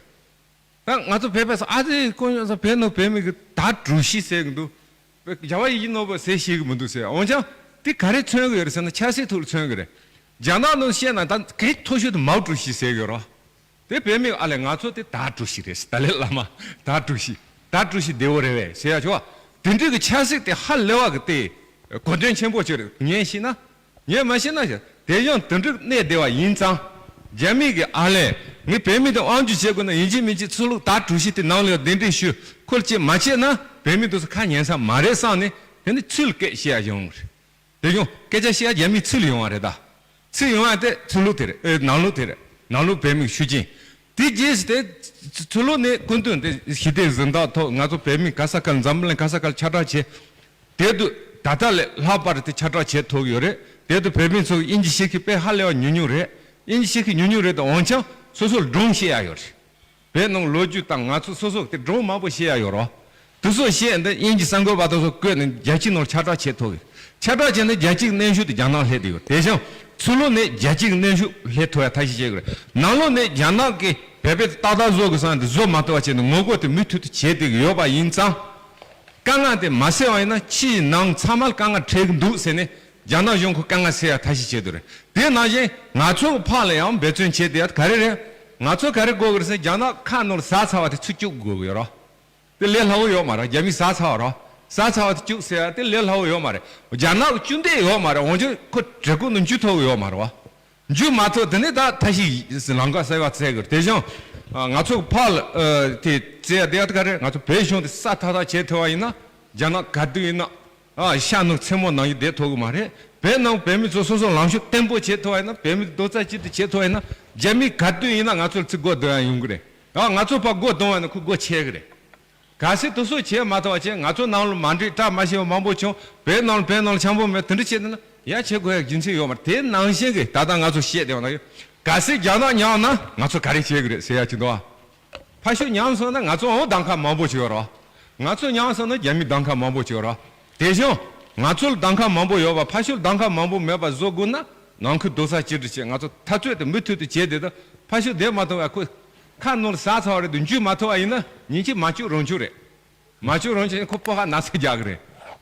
ད་ང་ཚོ་བོད་པས་ཨ་ཙི་ཀོ་ཉོ་ས་བོད་ནང་བོད་མི་གི་ད་ཀྲུའུ་ཞི་ཟེར་གི་འདུག་བྱ་བ་ཡིན་ནོ་བ་ཟེར་ཤེས་གི་མི་འདུག་ཟེར། འོན་ཀྱང་དེ་ག་རེ་མཚོན་གི་ཡོད་རེད་ཟེར་ན་ཆབ་སྲིད་ཐོག་ལ་མཚོན་གི་རེད། རྒྱ་ནག་ནང་བཤད་ན་ད་གལ་མཐོ་ཤོས་དེ་མའོ་ཀྲུའུ་ཞི་ཟེར་གི་ཡོད་རེད། དེ་བོད་མི་ཨ་ལས་ང་ཚོ་དེ་ད་ཀྲུའུ་ཞི་རེད་ཟེར། ཏཱ་ལའི་བླ་མ་ད་ཀྲུའུ་ཞི་ད་ཀྲུའུ་ཞི་བདེ་བོ་རེད་པས་ཟེར་ཡ་ཆོག་བ། དེ་འདྲའི་གི་ཆབ་སྲིད་དེ་ཧ་ལས་པ་གི་དེ་གོ་དོན་ཆེན་པོ་ཅིག་རེད། ངས་ཤེས་ན། ངས་མ་ཤེས་ན་ཞེ། དེ་ཡང་དེ་འདྲའི་གནས་བདེ་བ་ཡིན་ཙང་། རྒྱ་མི་གི་ཨ་ལས་ངས་བོད་མི་དང་དབང་སྒྱུར་བྱེད་དགོས་ན་ཡིན་གཅིག་མིན་གཅིག་ཚུར་ལོག་ད་ཀྲུའུ་ཞི་དེ་ནང་ལ་ཡོད་གདན་འདྲེན་ཞུ། ཁོ་ལ་ཅིག་མ་བྱས་ན་བོད་མི་དེ་ཚོ་ཁ་ཉན་ས་མ་རེད་བསམ་ནས་དེ་ནི་ཚུར་ལ་སྐད་བཤད་ཡ་ཡོང་རེད། དེ་ཡང་སྐད་ཆ་བཤད་ཡ་རྒྱ་མི་ཚུར་ལ་ཡོང་བ་རེད་ད། ཚུར་ཡོང་བ་དེ་ཚུར་ལོག་དེ་རེད། ཨེ་ནང་ལོག་དེ་རེད། ནང་ལོག་བོད་མི་ཤུགས་རྐྱེན། དེ་རྗེས་སུ་དེ་ཚུར་ལོག་ནས་སྐུ་མདུན་དེ་ཞི་བདེ་གཟེངས་རྟགས་ཐོབ། ང་ཚོ་བོད་མི་ག་ས་ག་ལ་འཛམ་བུ་གླིང་ག་ས་ག་ལ་ཁྱབ་བསྒྲགས་བྱས། དེ་དུས་ད་ལྟ་ལས་ལྷག་པར་དེ་ཁྱབ་བསྒྲགས་བྱེད་ཐུབ་ཡོད་རེད། དེ་དུས་བོད་མི་ཚོ་དབྱིན་ཇི་ཤེས་མཁན་དཔེ་ཧ་ལས་པ་ཉུང་ཉུང་རེད། དབྱིན་ཇི་ཤེས་མཁན་ཉུང་ཉུང་རེད་དང་འོན་ཀྱང་སོ་སོ་ལ་སྒྲུང་བཤད་ཡ་ཡོད་རེད། བོད་ནང་ལོ་རྒྱུས་དང་ང་ཚོ་སོ་སོ་དེ་སྒྲུང་མང་པོ་བཤད་ཡ་ཡོད་རེད། དེ་ཚོ་བཤད་འདི་དབྱིན་ཇི་གསར་འགོད་པ་དེ་ཚོ་བཀོད་ནས་རྒྱལ་སྤྱིའི་ནང་ཁྱབ་བསྒྲགས་བྱེད་ཐུབ་ཡོད། ཁྱབ་བསྒྲགས་བྱས་ནས་རྒྱལ་སྤྱིའི་གནོན་ཤུགས་དེ་རྒྱ་ནག་སླེབས་བསྡད་ཡོད། དེ་བཞིན་ཚུར་ལོག་ནས་རྒྱལ་སྤྱིའི་གནོན་ཤུགས་སླེབས་ཐུབ་ཡ་ཐབས་ཤེས་བྱེད་དགོས་རེད། ནང་ལོགས་ནས་རྒྱ་ནག་གིས་བོད་པའི་ཏག་ཏག་བཟོ་དགོས་བསམ་དེ་བཟོ་མ་ཐུབ་པ་བྱས་ནས་ངོ་རྒོལ་དེ་མུ་མཐུད་དུ་བྱེད་བསྡད་ཀྱི་ཡོད་པ་ཡིན་ཙང་། དཀའ་ངལ་དེ་མ་སེལ་བ་ཡིན་ན་ཕྱིའི་ནང་ཚང་མར་དཀའ་ངལ་འཕྲད་ཀྱི་འདུག་ཟེར་ནས་རྒྱ་ནག་གཞུང་ཁོ་དཀའ་ངལ་སེལ་ཡ་ཐབས་ཤེས་བྱེད་དུ་རེད། དེ་ནང་བཞིན་ང་ཚོ་གི་ཕར་ལ་ཡང་འབད་བརྩོན་བྱེད་དེ་ཡ་ག་རེ་རེད། ང་ཚོ་ག་རེ་དགོས་ཀྱི་རེད་ཟེར་ན་རྒྱ་ནག་ཁ་ནང་ལ་ཟ་ཚར་བ་དེ་ཚུར་བཅུག་དགོས་ཀྱི་ཡོད་རེད། དེ་ལས་སླ་བོ་ཡོད་མ་རེད། རྒྱ་མི་ཟ་ཚར་བ་རེད། ཟ་ཚར་བ་དེ་བཅུག་ཟེར་ཡ་དེ་ལས་སླ་བོ་ཡོད་མ་རེད། རྒྱ་ནག་གི་སྐྱོན་འདི་ཡོད་མ་རེད། འོན་ཀྱང་ཁོ་བྲེལ་ཁུག་ནང་འཇུ་ཐུབ་ཀྱི་ཡོད་མ་རེད་བ། འཇུ་མ་ཐུབ་དེ་ནས་ད་ཐབས་ཤེས་ལམ་ཁ་གསར་པ་བཙལ་དགོས་རེད། དེ་བཞིན་ང་ཚོ་ཕར་ལ་དེ་བཙལ་ཡ་དེ་ཡ་དེ་ག་རེད། ང་ཚོ་བོད་གཞུང་དེ་སྲ་ཐག་ཐག་བྱེད་ཐུབ་པ་ཡིན་ན་རྒྱ་ནག་ག་དུས་ཡིན་ན་ཨ་ཤ་ནང་མཚན་མོ་ནང་བཞིན་བསྡད་ཐུབ་ཀྱི་མ་རེད། བོད་ནང་བོད་མི་ཚོ་སོ་སོ་ལངས་ཕྱོགས་བརྟན་པོ་བྱེད་ཐུབ་པ་ཡིན་ན། བོད་མི་རྡོག་རྩ་གཅིག་ཏུ་བྱེད་ཐུབ་པ་ཡིན་ན། རྒྱ་མི་ག་དུས་ཡིན་ན་ང་ཚོར་ཚུར་སྒོ་རྡུང་ཡ་ཡོང་གི་རེད། ཨ་ང་ཚོ་ཕར་སྒོ་རྡུང་བ་ཡིན་ན་ཁོ་སྒོ་ཕྱེ་གི་རེད། གལ་སྲིད་དེ་ཚོ་བྱེད་མ་ཐུབ་པ་བྱས་ང་ཚོ་ནང་ལ་མ་འགྲིག་སྐྲག་མ་ཤེས་པ་མང་པོ་བྱུང་། བོད་ནང་ལ་བོད་ནང་ལ་འཆམ་པོ་མེད། དེ་འདྲ་བྱས་ན་ཡ་བྱེད་དགོས་ཡ་རྒྱུ་མཚན་ཡོད་མ་རེད། དེ་ནང་བཞིན་གྱི་ད་ལྟ་ང་ཚོ་བཤད་བསྡད་པ་ནང་བཞིན་གལ་སྲིད་རྒྱ་ནག་ཉར་ན་ང་ཚོ་ག་རེ་བྱེད་གི་རེད་ཟེར་ཡ་ཅིག་འདུག་ཨ། ཕར་ཕྱོགས་ཉར་སོང་ན་ང་ཚོ་འོ་གདམ་ཁ་མང་པོ་ཅིག་ཡོད་རེད། ང་ཚོ་ཉར་སོང་ན་རྒྱ་མི་གདམ་ཁ་མང་པོ་ཅིག་ཡོད་རེད། དེ་བཞིན་ང་ཚོ་ལ་གདམ་ཁ་མང་པོ་ཡོད་པ་ཕར་ཕྱོགས་ལ་གདམ་ཁ་མང་པོ་མེད་པ་བཟོ་དགོས་ན་ནང་ཁུལ་རྡོག་རྩ་གཅིག་སྒྲིལ་བྱས་ང་ཚོ་འཐབ་རྩོད་དེ་མུ་མཐུད་དུ་བྱས་བསྡད་དུས་ཕར་ཕྱོགས་བསྡད་མ་ཐུབ་པ་ཁོ་ཁ་ནང་ལ་ཟ་ཚར་བ་རེད་དུས་འཇུ་མ་ཐུབ་པ་ཡིན་ན་ཉིན་གཅིག་མ་བཅུག་རང་བཅུག་རེད། མ་བཅུག་རང་བཅུག་ཁོ་སྤོ་ཁ་ན་ཚ་རྒྱག་གི་རེད།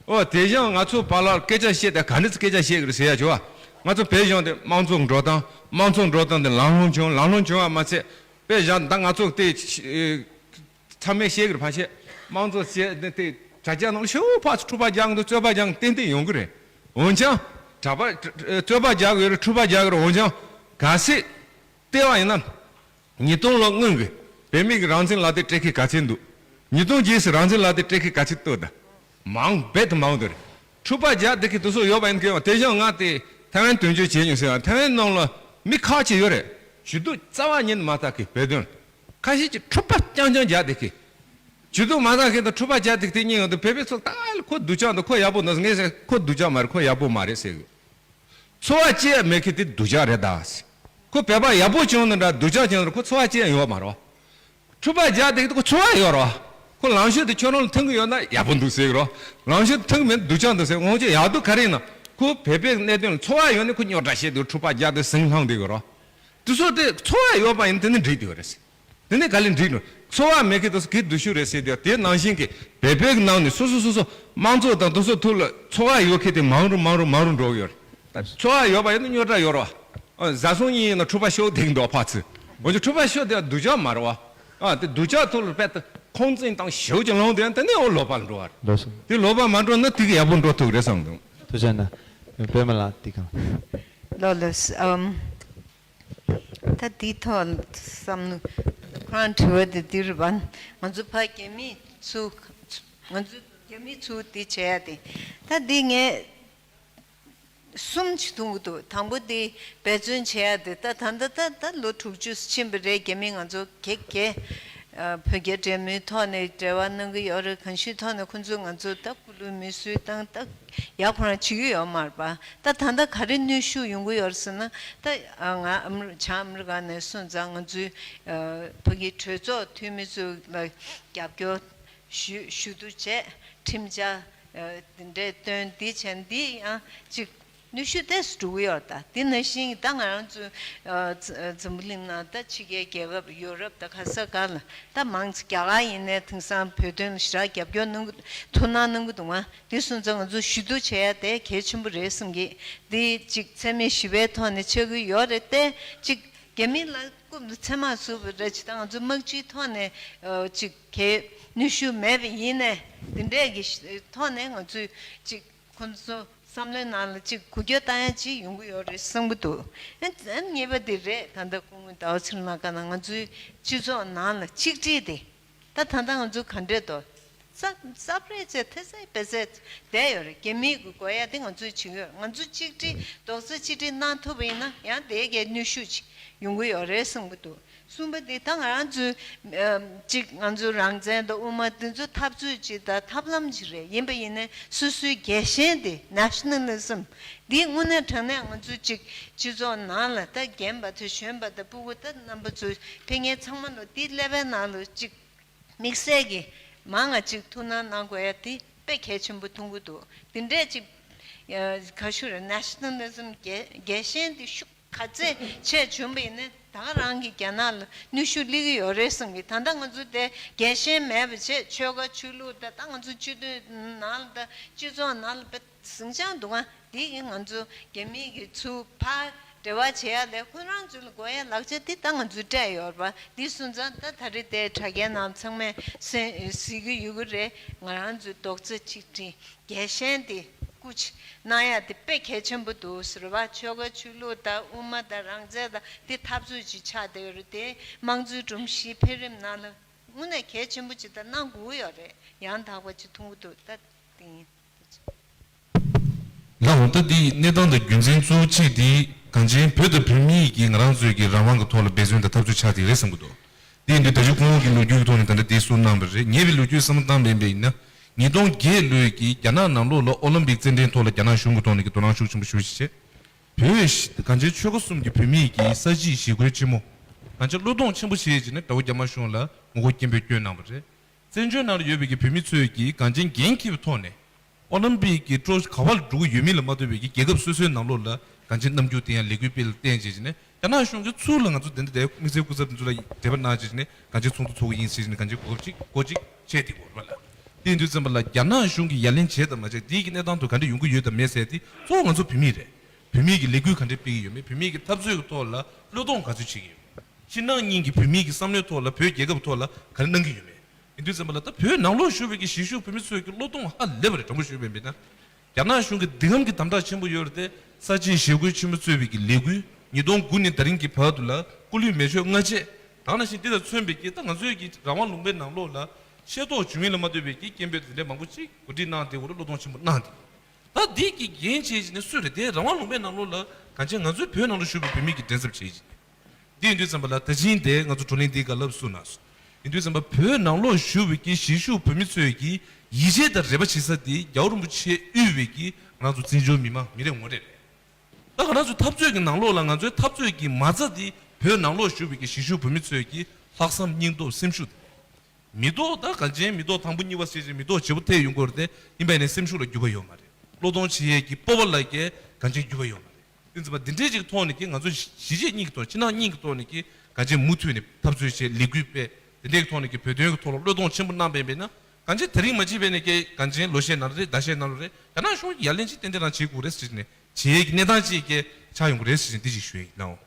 ཨོ་དེ་བཞིན་ང་ཚོ་བར་ལ་སྐད་ཆ་བཤད་དེ་ག་འདྲ་སྐད་ཆ་བཤད་གི་རེད་ཟེར་ཡ་བྱུང་བ། ང་ཚོ་བོད་གཞུང་དེ་དམངས་གཙོ་འགྲོ་སྟངས་དམངས་གཙོ་འགྲོ་སྟངས་དེ་ལམ་ལྷོང་བྱུང་ལམ་ལྷོང་བྱུང་བ་མ་ཚད་དཔེ་བཞག་ད་ང་ཚོ་དེ་ཚང་མས་བཤད་གི་རེད་ཕ་ཤེ། དམངས་གཙོ་བཤད་དེ་དེ་དྲ་རྒྱ་ནང་ལ་ཤོག་ཕ་ཚོ་འཁྲུག་པ་རྒྱག་འདུག་རྩོད་པ་རྒྱག་ཏན་ཏན་ཡོང་གི་རེད། འོན་ཀྱང་དྲ་པ་རྩོད་པ་རྒྱག་གི་ཡོད་རེད་འཁྲུག་པ་རྒྱག་གི་རེད། འོན་ཀྱང་གལ་སྲིད་བལྟས་པ་ཡིན་ན། ཉིས་སྟོང་ལོ་སྔོན་གྱི་བོད་མི་གི་རང་བཙན་ལག་དེབ་སྤྲད་མཁན་ག་ཚད་འདུག་ཉིས་སྟོང་རྗེས་སུ་རང་བཙན་ལག་དེབ་སྤྲད་མཁན་ག་ཚད་འདུག་ད་མང་རྦད་དེ་མང་དུ་རེད། འཁྲུག་པ་རྒྱག་བསྡད་མཁན་དེ་ཚོ་ཡོད་པ་ཡིན་གྱི་དེ་བཞིན་ང་དེ་ཐའེ་ཝན་དོན་གཅོད་བྱས་མྱོང་ཟེར་བ་ཐའེ་ཝན་ནང་ལ་མི་ཁག་ཅིག་ཡོད་རེད། ཇུས་གཏོགས་རྩ་བ་ཉིད་ནས་མ་བལྟ་མཁན་བོད་དོན་ཁ་ཤས་ཀྱིས་འཁྲུག་པ་རྐྱང་རྐྱང་རྒྱག་བསྡད་མཁན། ཇུས་གཏོགས་མ་བལྟ་མཁན་དང་འཁྲུག་པ་རྒྱག་བསྡད་མཁན་གཉིས་ཡོད་དུས་བོད་པའི་ཚོ་ད་ཁོ་སྡུག་ཅག་འདུག་ཁོ་ཡག་པོ་འདུག་ངས་ཟེར་ཁོ་སྡུག་ཅག་མ་རེད་ཁོ་ཡག་པོ་མ་རེད་ཟེར་གི། ཚོར་བ་སྐྱེ་ཡ་མེད་མཁན་དེ་སྡུག་ཅག་རེད་ད། ཁོ་བོད་པ་ཡག་པོ་བྱུང་ན་འདྲ་སྡུག་ཅག་བྱུང་ན་ཁོ་ཚོར་བ་སྐྱེ་ཡ་ཡོད་མ་རེད། འཁྲུག་པ་རྒྱག་དེ་ཁོ་ཚོར་བ་ཡོད་རེད། ཁོ་ལངས་ཕྱོགས་དེ་ཁྱོད་རང་ལ་མཐུན་གི་ཡོད་ན་ཡག་པོ་འདུག་ཟེར་གི་རེད། ལངས་ཕྱོགས་དེ་མཐུན་གི་མེད་ན་སྡུག་ཅག་འདུག་ཟེར་འོང་ཅེ་ཡག་སྡུག་ག་རེ་ཡིན་ན་ཁོ་བོད་པའི་གནད་དོན་ལ་ཚོར་བ་ཡོད་ན་ཁོ་རྙོག་དྲ་བཤད་དེ་འཁྲུག་པ་རྒྱག་དེ་ཟིང་ལྷང་དེ་གི་རེད། དེ་ཚོ་དེ་ཚོར་བ་ཡོད་པ་ཡིན་དེ་ནི་འགྲིག་དེ་རེད། དེ་ནས་ག་ལེར་འགྲིག་འགྲོ། ཚོར་བ་མེད་མཁན་དེ་ཚོ་གི་སྡུག་ཤོས་རེད་ཟེར་དུས་དེ་ནང་བཞིན་གྱི་བོད་པའི་ནང་ནས་སོ་སོ་སོ་སོ་དམངས་གཙོ་དང་དེ་ཚོ་ཐོག་ལ་ཚོར་བ་ཡོད་མཁན་དེ་མང་རུ་མང་རུ་མང་རུ་འགྲོ་གི་ཡོད་རེད། ཚོར་བ་ཡོད་པ་ཡིན་ན་རྙོག་དྲ་ཡོད་རེད་བ། བཟའ་ཚང་གཉིས་ཡིན་ན་འཁྲུག་པ་ཤོར་བསྡད་ཀྱི་འདུག་ཕར་ཚུར། འོན་ཀྱང་འཁྲུག་པ་ཤོར་བསྡད་སྡུག་ཅག་མ་རེད་བ། ཨ་དེ་སྡུག་ཅག་ཐོག་ལ་དཔེ་ཁོང་བཙན་དང་ཞེ་པོ་ཅིག་ལངས་དེ་དེ་ནས་འོ་ལོག་པ་ལ་འགྲོ་བ་རེད། ལགས་སོ། དེ་ལོག་པ་མ་འགྲོ་ན་དེ་གི་ཡག་པོ་འགྲོ་ཐུབ་རེད་བསམ་འདུག་ཐུགས་རྗེ་གནང་། པད་མ་ལགས་འདི་གང་། ལགས་ལགས་ཨམ། ད་འདིའི་ཐོག་བསམ་བློ། ཁོ་རང་དྲི་བ་དེ་འདི་རེད་པ། ང་ཚོ་ཕ་རྒྱ་མི་ཚོ། ང་ཚོ་རྒྱ་མི་ཚོ་འདི་བྱས་ཡ་དེ། ད་འདི་ངས་གསུམ་ཅིག་མཐོང་གི་འདུག་དང་པོ་འདི་འབད་བརྩོན་བྱས་ཡ་དེ་ད་ད་ད་ད་ད་ལོ་དྲུག་ཅུ་ཕྱིན་པ་རེད། རྒྱ་མི་ང་ཚོ་གེ་གེ་བོད་རྒྱ་འབྲེལ་མོལ་ཐོག་ནས་འབྲེལ་བ་གནང་གི་ཡོད་རེད། གང་ཞིག་ཐོག་ནས་ཁོང་ཚོས་ང་ཚོ་ད་སྐུ་ལུས་མེ་གསོད་བཏང་ད་ཡ་ཁོ་རང་བྱེད་ཀྱི་ཡོད་མ་རེད་པ། ད་ད་ལྟ་ག་རེ་གནོན་ཤུགས་ཡོང་གི་ཡོད་རེད་ཟེར་ན་ད་ང་ཨ་མི་རི་བྱང་ཨ་མི་རི་ཀ་ནས་སོང་ཙང་ང་ཚོའི་ཕ་གི་གྲོས་ཚོགས་འཐུས་མི་ཚོ་ལ་རྒྱབ་སྐྱོར་ཞུ་ཞུ་གཏུག་བྱས་ཁྲིམས་འཆར་དེ་འདྲས་བཏོན་འདི་བྱས་འདི་ཡང་ཅིག་གནོན་ཤུགས་ཏོག་ཙམ་འགྲོ་གི་ཡོད་རེད། ད་དེ་ནང་བཞིན་ད་ང་རང་ཚོ་འཛམ་བུ་གླིང་ནང་ད་ཕྱི་རྒྱལ་རྒྱལ་ཁབ་ཡོ་རོབ་ད་ག་ས་ག་ལ་ད་མང་ཆེ་རྒྱ་གར་ཡིན་ནའི་དེང་སང་བོད་དོན་ལ་ཞེ་དྲག་རྒྱབ་སྐྱོར་གནང་གི་ཐུགས་སྣང་གནང་གི་འདུག་ང་། དེ་སོང་ཙང་ང་ཚོ་ཞུ་གཏུག་བྱེད་ཡ་དེ་གལ་ཆེན་པོ་རེད་བསམ་གི། འདི་གཅིག་འཚེ་མེད་ཞི་བའི་ཐོག་ནས་ཆགས་ཀྱི་ཡོད་རེད་དེ་གཅིག་རྒྱ་མི་ལ་རྐུབ་ལ་ཚེར་མ་ཟུག་པ་རེད་ཅེས་ད་ང་ཚོ་དམག་སྤྱིའི་ཐོག་ནས་གཅིག་གལ་ནུས་ཤུགས་མེད་པ་ཡིན་ནའི་འདི་འདྲས་ཀྱི་ཐོག་ནས་ང་ཚོས་གཅིག་ཁོང་ཚོ་བསམ་བློའི་ནང་ལ་གཅིག་འགུལ་སྐྱོད་བཏང་ཡ་གཅིག་ཡོང་གི་ཡོད་རེད་བསམ་གི་འདུག་ཨ་ཨ་ངེས་པ་འདི་རེད། ད་ལྟ་སྐུ་ངོ་ཟླ་བ་ཚེ་རིང་ལགས་ག་ན་ང་ཚོའི་སྤྱི་ཚོགས་ནང་ལ་ཆིག་སྒྲིལ་དེ། ད་ད་ལྟ་ང་ཚོ་ག་འདྲས་འདུག་ས་ས་པྲེ་ཚེ་ཐེ་ཚེ་པེ་ཚེ་བསྡད་ཡོད་རེད། རྒྱ་མིའི་གི་དགོས་ཡ་དེ་ང་ཚོས་བྱེད་ཀྱི་ཡོད་རེད། ང་ཚོ་གཅིག་སྒྲིལ་རྡོག་རྩ་གཅིག་སྒྲིལ་གནང་ཐུབ་པ་ཡིན་ན་ཡང་དེའི་གའི་ནུས་ཤུགས་ཅིག་ཡོང་གི་ཡོད་རེད་བསམ་གི་འདུག་གསུམ་པ་དེ་ད་ང་རང་ཚོའི་གཅིག་ང་ཚོ་རང་བཙན་དང་དབུ་མ་འདི་ཚོ་འཐབ་རྩོད་ཅིག་དང་ཐབས་ལམ་ཅིག་རེད། ཡིན་པ་ཡིན་ནའི་སོ་སོའི་རྒྱལ་ཞེན་དེ་ནེ་ཤ་ནལ་ལི་ཛམ་འདི་དངོས་གནས་དྲང་གནས་ང་ཚོ་གཅིག་སྤྱི་ཚོགས་ནང་ལ་ད་རྒན་པ་དང་གཞོན་པ་དང་སྤུ་གུ་ད་རྣམ་པ་ཚོ་ཕ་གིའི་ཚང་མ་ལ་འདི་ཀླད་པའི་ནང་ལ་གཅིག་དམིགས་བསལ་གྱི་མང་ང་གཅིག་ཐུགས་སྣང་གནང་དགོས་ཡ་དེ་དཔེ་གལ་ཆེན་པོ་མཐོང་གི་འདུག་དེ་འདྲས་གཅིག་ག་ཞུ་རེད། ནེ་ཤ་ནལ་ལི་ཛམ་རྒྱལ་རྒྱལ་ཞེན་དེ་ཤུགས་ག་ཚད་ཆེ་བྱུང་བ་ཡིན་ན་ད་ག་རང་གི་རྒྱ་ནག་ལ་ནུས་ཤུགས་སླེབས་ཀྱི་ཡོད་རེད་བསམ་གི། ད་ལྟ་ང་ཚོ་དེ་རྒྱལ་ཞེན་མེད་པ་བྱས་ཆོལ་ཁ་ཆོས་ལུགས་དང་ད་ང་ཚོ་སྤྱི་མཐུན་ནང་ལ་ད་སྤྱི་ཚོགས་ནང་ལ་དཔེ་ཟིང་ཆ་འདུག་ག་འདི་གི་ང་ཚོ་རྒྱ་མི་གི་ཚུར་ཕར་འབྲེལ་བ་བྱེད་ཡ་ལས་ཁོ་རང་ཚོ་ལ་དགོས་ཡ་ལག་ཆ་འདི་ད་ང་ཚོས་སྤྲད་ཡོད་རེད་པ། འདི་སོང་ཙང་ད་ད་རེས་དེ་དྲ་རྒྱའི་ནང་ཚང་མས་གཟིགས་ཀྱི་ཡོད་ཀྱི་རེད། ང་རང་ཚོའི་རྡོག་རྩ་གཅིག་སྒྲིལ་རྒྱལ་ཞེན་དེ་སྐུ་ཅིག་གནང་ཡ་དེ་དཔེ་གལ་ཆེན་པོ་འདུག་ཟེར་བ། ཆོལ་ཁ་ཆོས་ལུགས་དང་དབུ་མ་དང་རང་བཙན་དང་དེ་འཐབ་རྩོད་ཅིག་ཆགས་བསྡད་ཡོད་རེད། དེ་དམངས་གཙོའི་སྒྲོམ་གཞིའི་འཕེལ་རིམ་ནང་ལ་དངོས་གནས་གལ་ཆེན་པོ་ཅིག་ད་གནང་དགོས་ཀྱི་ཡོད་རེད། ཡང་དག་པ་ཅིག་མཐོང་གི་འདུག་ད་དེ་ཡིན། ལགས་འོང་། ད་འདི་གནས་སྟངས་དང་རྒྱུ་མཚན་གཙོ་བོ་གཅིག་འདི་གངས་ཅན་བོད་དང་བོད་མི་ཡིས་ཀྱིས་ང་རང་ཚོའི་གི་རང་དབང་གི་ཐོག་ལ་འབད་བརྩོན་དང་འཐབ་རྩོད་ཆགས་དེ་རེད་བསམ་གི་འདུག་འདི་ཡིན་དུས་ད་ཅི་ཁོང་གི་ལོ་རྒྱུས་ཀྱི་ཐོག་ནས་ད་ལྟ་འདི་གསུངས་གནང་བ་རེད། ངེས་པའི་ལོ་རྒྱུས་བསམ་བློ་བཏང་བས་ཡིན་ན་ཉིས་སྟོང་བརྒྱད་ལོའི་གི་རྒྱ་ནག་ནང་ལོགས་ལ་ཨོ་ལིམ་པིག་རྩེད་འགྲན་ཐོག་ལ་རྒྱ་ནག་གཞུང་གི་ཐོག་ནས་ཀྱི་དོ་སྣང་ཤུགས་ཆེན་པོ་ཞུ་བཞིན་བྱས། བོད་གངས་ཅན་ཆོལ་ཁ་གསུམ་གྱི་བོད་མི་ཡིས་ཀྱི་ས་བྱི་ཞི་རྒོལ་ཆེན་མོ་གངས་ཅན་བློས་གཏོང་ཆེན་པོ་བྱས་བྱས་ནས་དགྲ་བོ་རྒྱ་དམར་གཞུང་ལ་ངོ་རྒོལ་སྐྱེན་པོས་བསྐྱོན་གནང་བ་རེད། བཙན་བྱོལ་ནང་ལ་ཡོད་པའི་གི་བོད་མི་ཚོས་ཀྱིས་གངས་ཅན་འགན་འཁྱེར་བའི་ཐོག་ནས་ཨོ་ལིམ་པིག་གི་སྤྲོ་ག་བ་ལ་འགྲོ་གི་ཡོད་མིན་ལ་མ་ལྟོས་པའི་གི་རྒྱལ་ཁབ་སོ་སོའི་ནང་ལོགས་ལ་གངས་ཅན་རྣམ་འགྱུར་དེ་ཡང་ལས་འགུལ་སྤེལ་བསྟན་བྱས་ནས་རྒྱ་ནག་གཞུང་གིས་ཚུར་ལ་ང་ཚོ་དེ་འདྲ་དེ་དམིགས་བསལ་སྐུ་ཚབ་དེ་ཚོ་ལ་འབྲེལ་བ་གནང་བྱས་ནས་གངས་ཅན་ཚོགས་འདུ་ཚོགས་ཀྱི་ཡིན་ཟེར་ནས་གངས་ཅན་གོ་སྐབས་ཅིག་གོ་ཅིག་བྱས་དེ་གོ་ར་ལ། དེ་ཡིན་དུས་ཙམ་པ་ལ་རྒྱ་ནག་གཞུང་གིས་ཡ་ལན་བྱས་དང་མ་བྱས། དེའི་གི་གནས་སྟངས་དུ་ག་འདྲ་ཡོང་གི་ཡོད་དང་མེད་ཟེར་དེ་གཙོ་བོ་ང་ཚོ་བོད་མི་རེད། བོད་མི་གི་ལས་འགུལ་ག་འདྲ་སྤེལ་གི་ཡོད་མེད། བོད་མི་གི་འཐབ་རྩོད་ཀྱི་ཐོག་ལ་བློས་གཏོང་ག་ཚོད་བྱེད་ཀྱི་ཡོད་མེད། ཕྱི་ནང་གཉིས་ཀྱི་བོད་མི་གི་བསམ་བློའི་ཐོག་ལ་བོད་རྒྱལ་ཁབ་ཐོག་ལ་ག་རེ་གནང་གི་ཡོད་མེད། ཡིན་དུས་ཙམ་པ་ལ་ད་བོད་ནང་ལོགས་བཞུགས་པའི་གི་གཞིས་བཞུགས་བོད་མི་ཚོས་ཀྱི་བློས་གཏོང་ཧ་ལས་པ་རེད། དྲང་པོ་ཞུས་པ་ཡིན་ན། རྒྱ་ནག་གཞུང་གི་འདི་གམ་གྱི་དམ་དྲག་ཆེན་པོ་ཡོད་རེད་དེ། གསར་བརྗེའི་ཞི་རྒོལ་ཆེན་མོ་གཙོས་པའི་གི་ལས་འགུལ་ཉིས་སྟོང་དགུ་ནས་ད་རིང་གི་བར་དུ་ལ་སྐུ་ལུས་མེ་མཆོད་སྔ་རྗེས་དང་ནང་བཞིན་འདི་དང་མཚོན་པའི་གི་ད་ང་ཚོའི་གི་རང་དབང་ལུང་པའི་ནང་ལོགས་ལ་ཤེས་རྟོགས་བྱུང་མིན་ལ་མ་ལྟོས་པའི་གི་སྐད་འབོད་དེ་འདྲ་མང་པོ་ཅིག་གོ་སྒྲིག་གནང་སྟེ་འོ་རེད། བློས་གཏོང་ཆེན་པོ་གནང་སྟེ། ད་འདི་གི་འགན་བྱེད་ཀྱི་ནི་སུ་རེད། དེ་རང་དབང་ལུང་པའི་ནང་ལོགས་ལ་གང་ཅི་ང་ཚོའི་བོད་ནང་ལ་བཞུགས་པའི་བོད་མི་གི་འགྲན་ཚབ་བྱེད་ཀྱི། འདི་ཡིན་དུས་ཙམ་པ་ལ་ད་ཅིང་དེ་ང་ཚོ་བགྲོ་གླེང་འདིའི་སྐབས་ལབ་སུ་ན་སོ། ཡིན་དུས་ཙམ་པ་བོད་ནང་ལོགས་བཞུགས་པའི་གི་གཞིས་བཞུགས་བོད་མི་ཚོས་ཀྱི་ཡིད་ཆེས་དང་རེ་བ་བྱེད་ས་དེ་རྒྱལ་བ་རིན་པོ་ཆེ་དབུས་པའི་གི་ང་རང་ཚོ་བཙན་བྱོལ་མི་མང་མི་རེ་ངོ་རེ་རེད། ད་ང་རང་ཚོའི་འཐབ་རྩོད་ཀྱི་ནང་ལོགས་ལ་ང་ཚོའི་འཐབ་རྩོད་ཀྱི་མ་རྩ་དེ་བོད་ནང་ལོགས་བཞུགས་པའི་གི་གཞིས་བཞུགས་བོད་མི་ཚོས་ཀྱི་ལྷག་བསམ་སྙིང་སྟོབས་སེམས་ཤུགས་དེ། མི་ཐོག་ད་གང་ཅན་མི་ཐོག་དང་པོ་གཉིས་པ་ཟེར་ཅིག་མི་ཐོག་བྱེད་པོ་ཐེབས་ཡོང་གི་རེད་དེ། ཡིན་པ་ཡིན་ནའི་སེམས་ཤུགས་ལ་འགྱུར་བ་ཡོད་མ་རེད། བློས་གཏོང་བྱེད་ཡས་ཀྱི་སྤོབས་པ་ལ་ཀྱི་གང་ཅན་འགྱུར་བ་ཡོད་མ་རེད། དེ་ཚོ་པ་འདི་འདྲའི་ཅིག་ཐོག་ནས་ཀྱི་ང་ཚོ་གཞིས་བྱེས་གཉིས་ཀྱི་ཐོག་ཕྱི་ནང་གཉིས་ཀྱི་ཐོག་ནས་ཀྱི་གང་ཅན་མུ་མཐུད་ནས་འཐབ་རྩོད་བྱས་ལས་འགུལ་སྤེལ། དེ་འདྲའི་ཐོག་ནས་ཀྱི་བོད་དོན་གྱི་ཐོག་ལ་བློས་གཏོང་ཆེན་པོ་གནང་པ་ཡིན་པས་ན། གང་ཅན་དེ་རིང་མ་བྱས་པས་ནས་ཀྱི་གང་ཅན་ལོ་ཤས་ནང་རེད། ཟླ་ཤས་ནང་རེད། རྒྱ་ནག་གཞུང་གིས་ཡ་ལན་ཅིག་ཏན་ཏན་རང་བྱེད་དགོས་རེད་ཟེར་ནས་བྱེད་ཡས་ཀྱི་གནས་སྟངས་ཅིག་ཀྱི་ཆགས་ཡོང་གི་རེད་ཟེར་ནས་འདི་ཅིག་ཞུ་ཡས་ཡིན་ནའོ།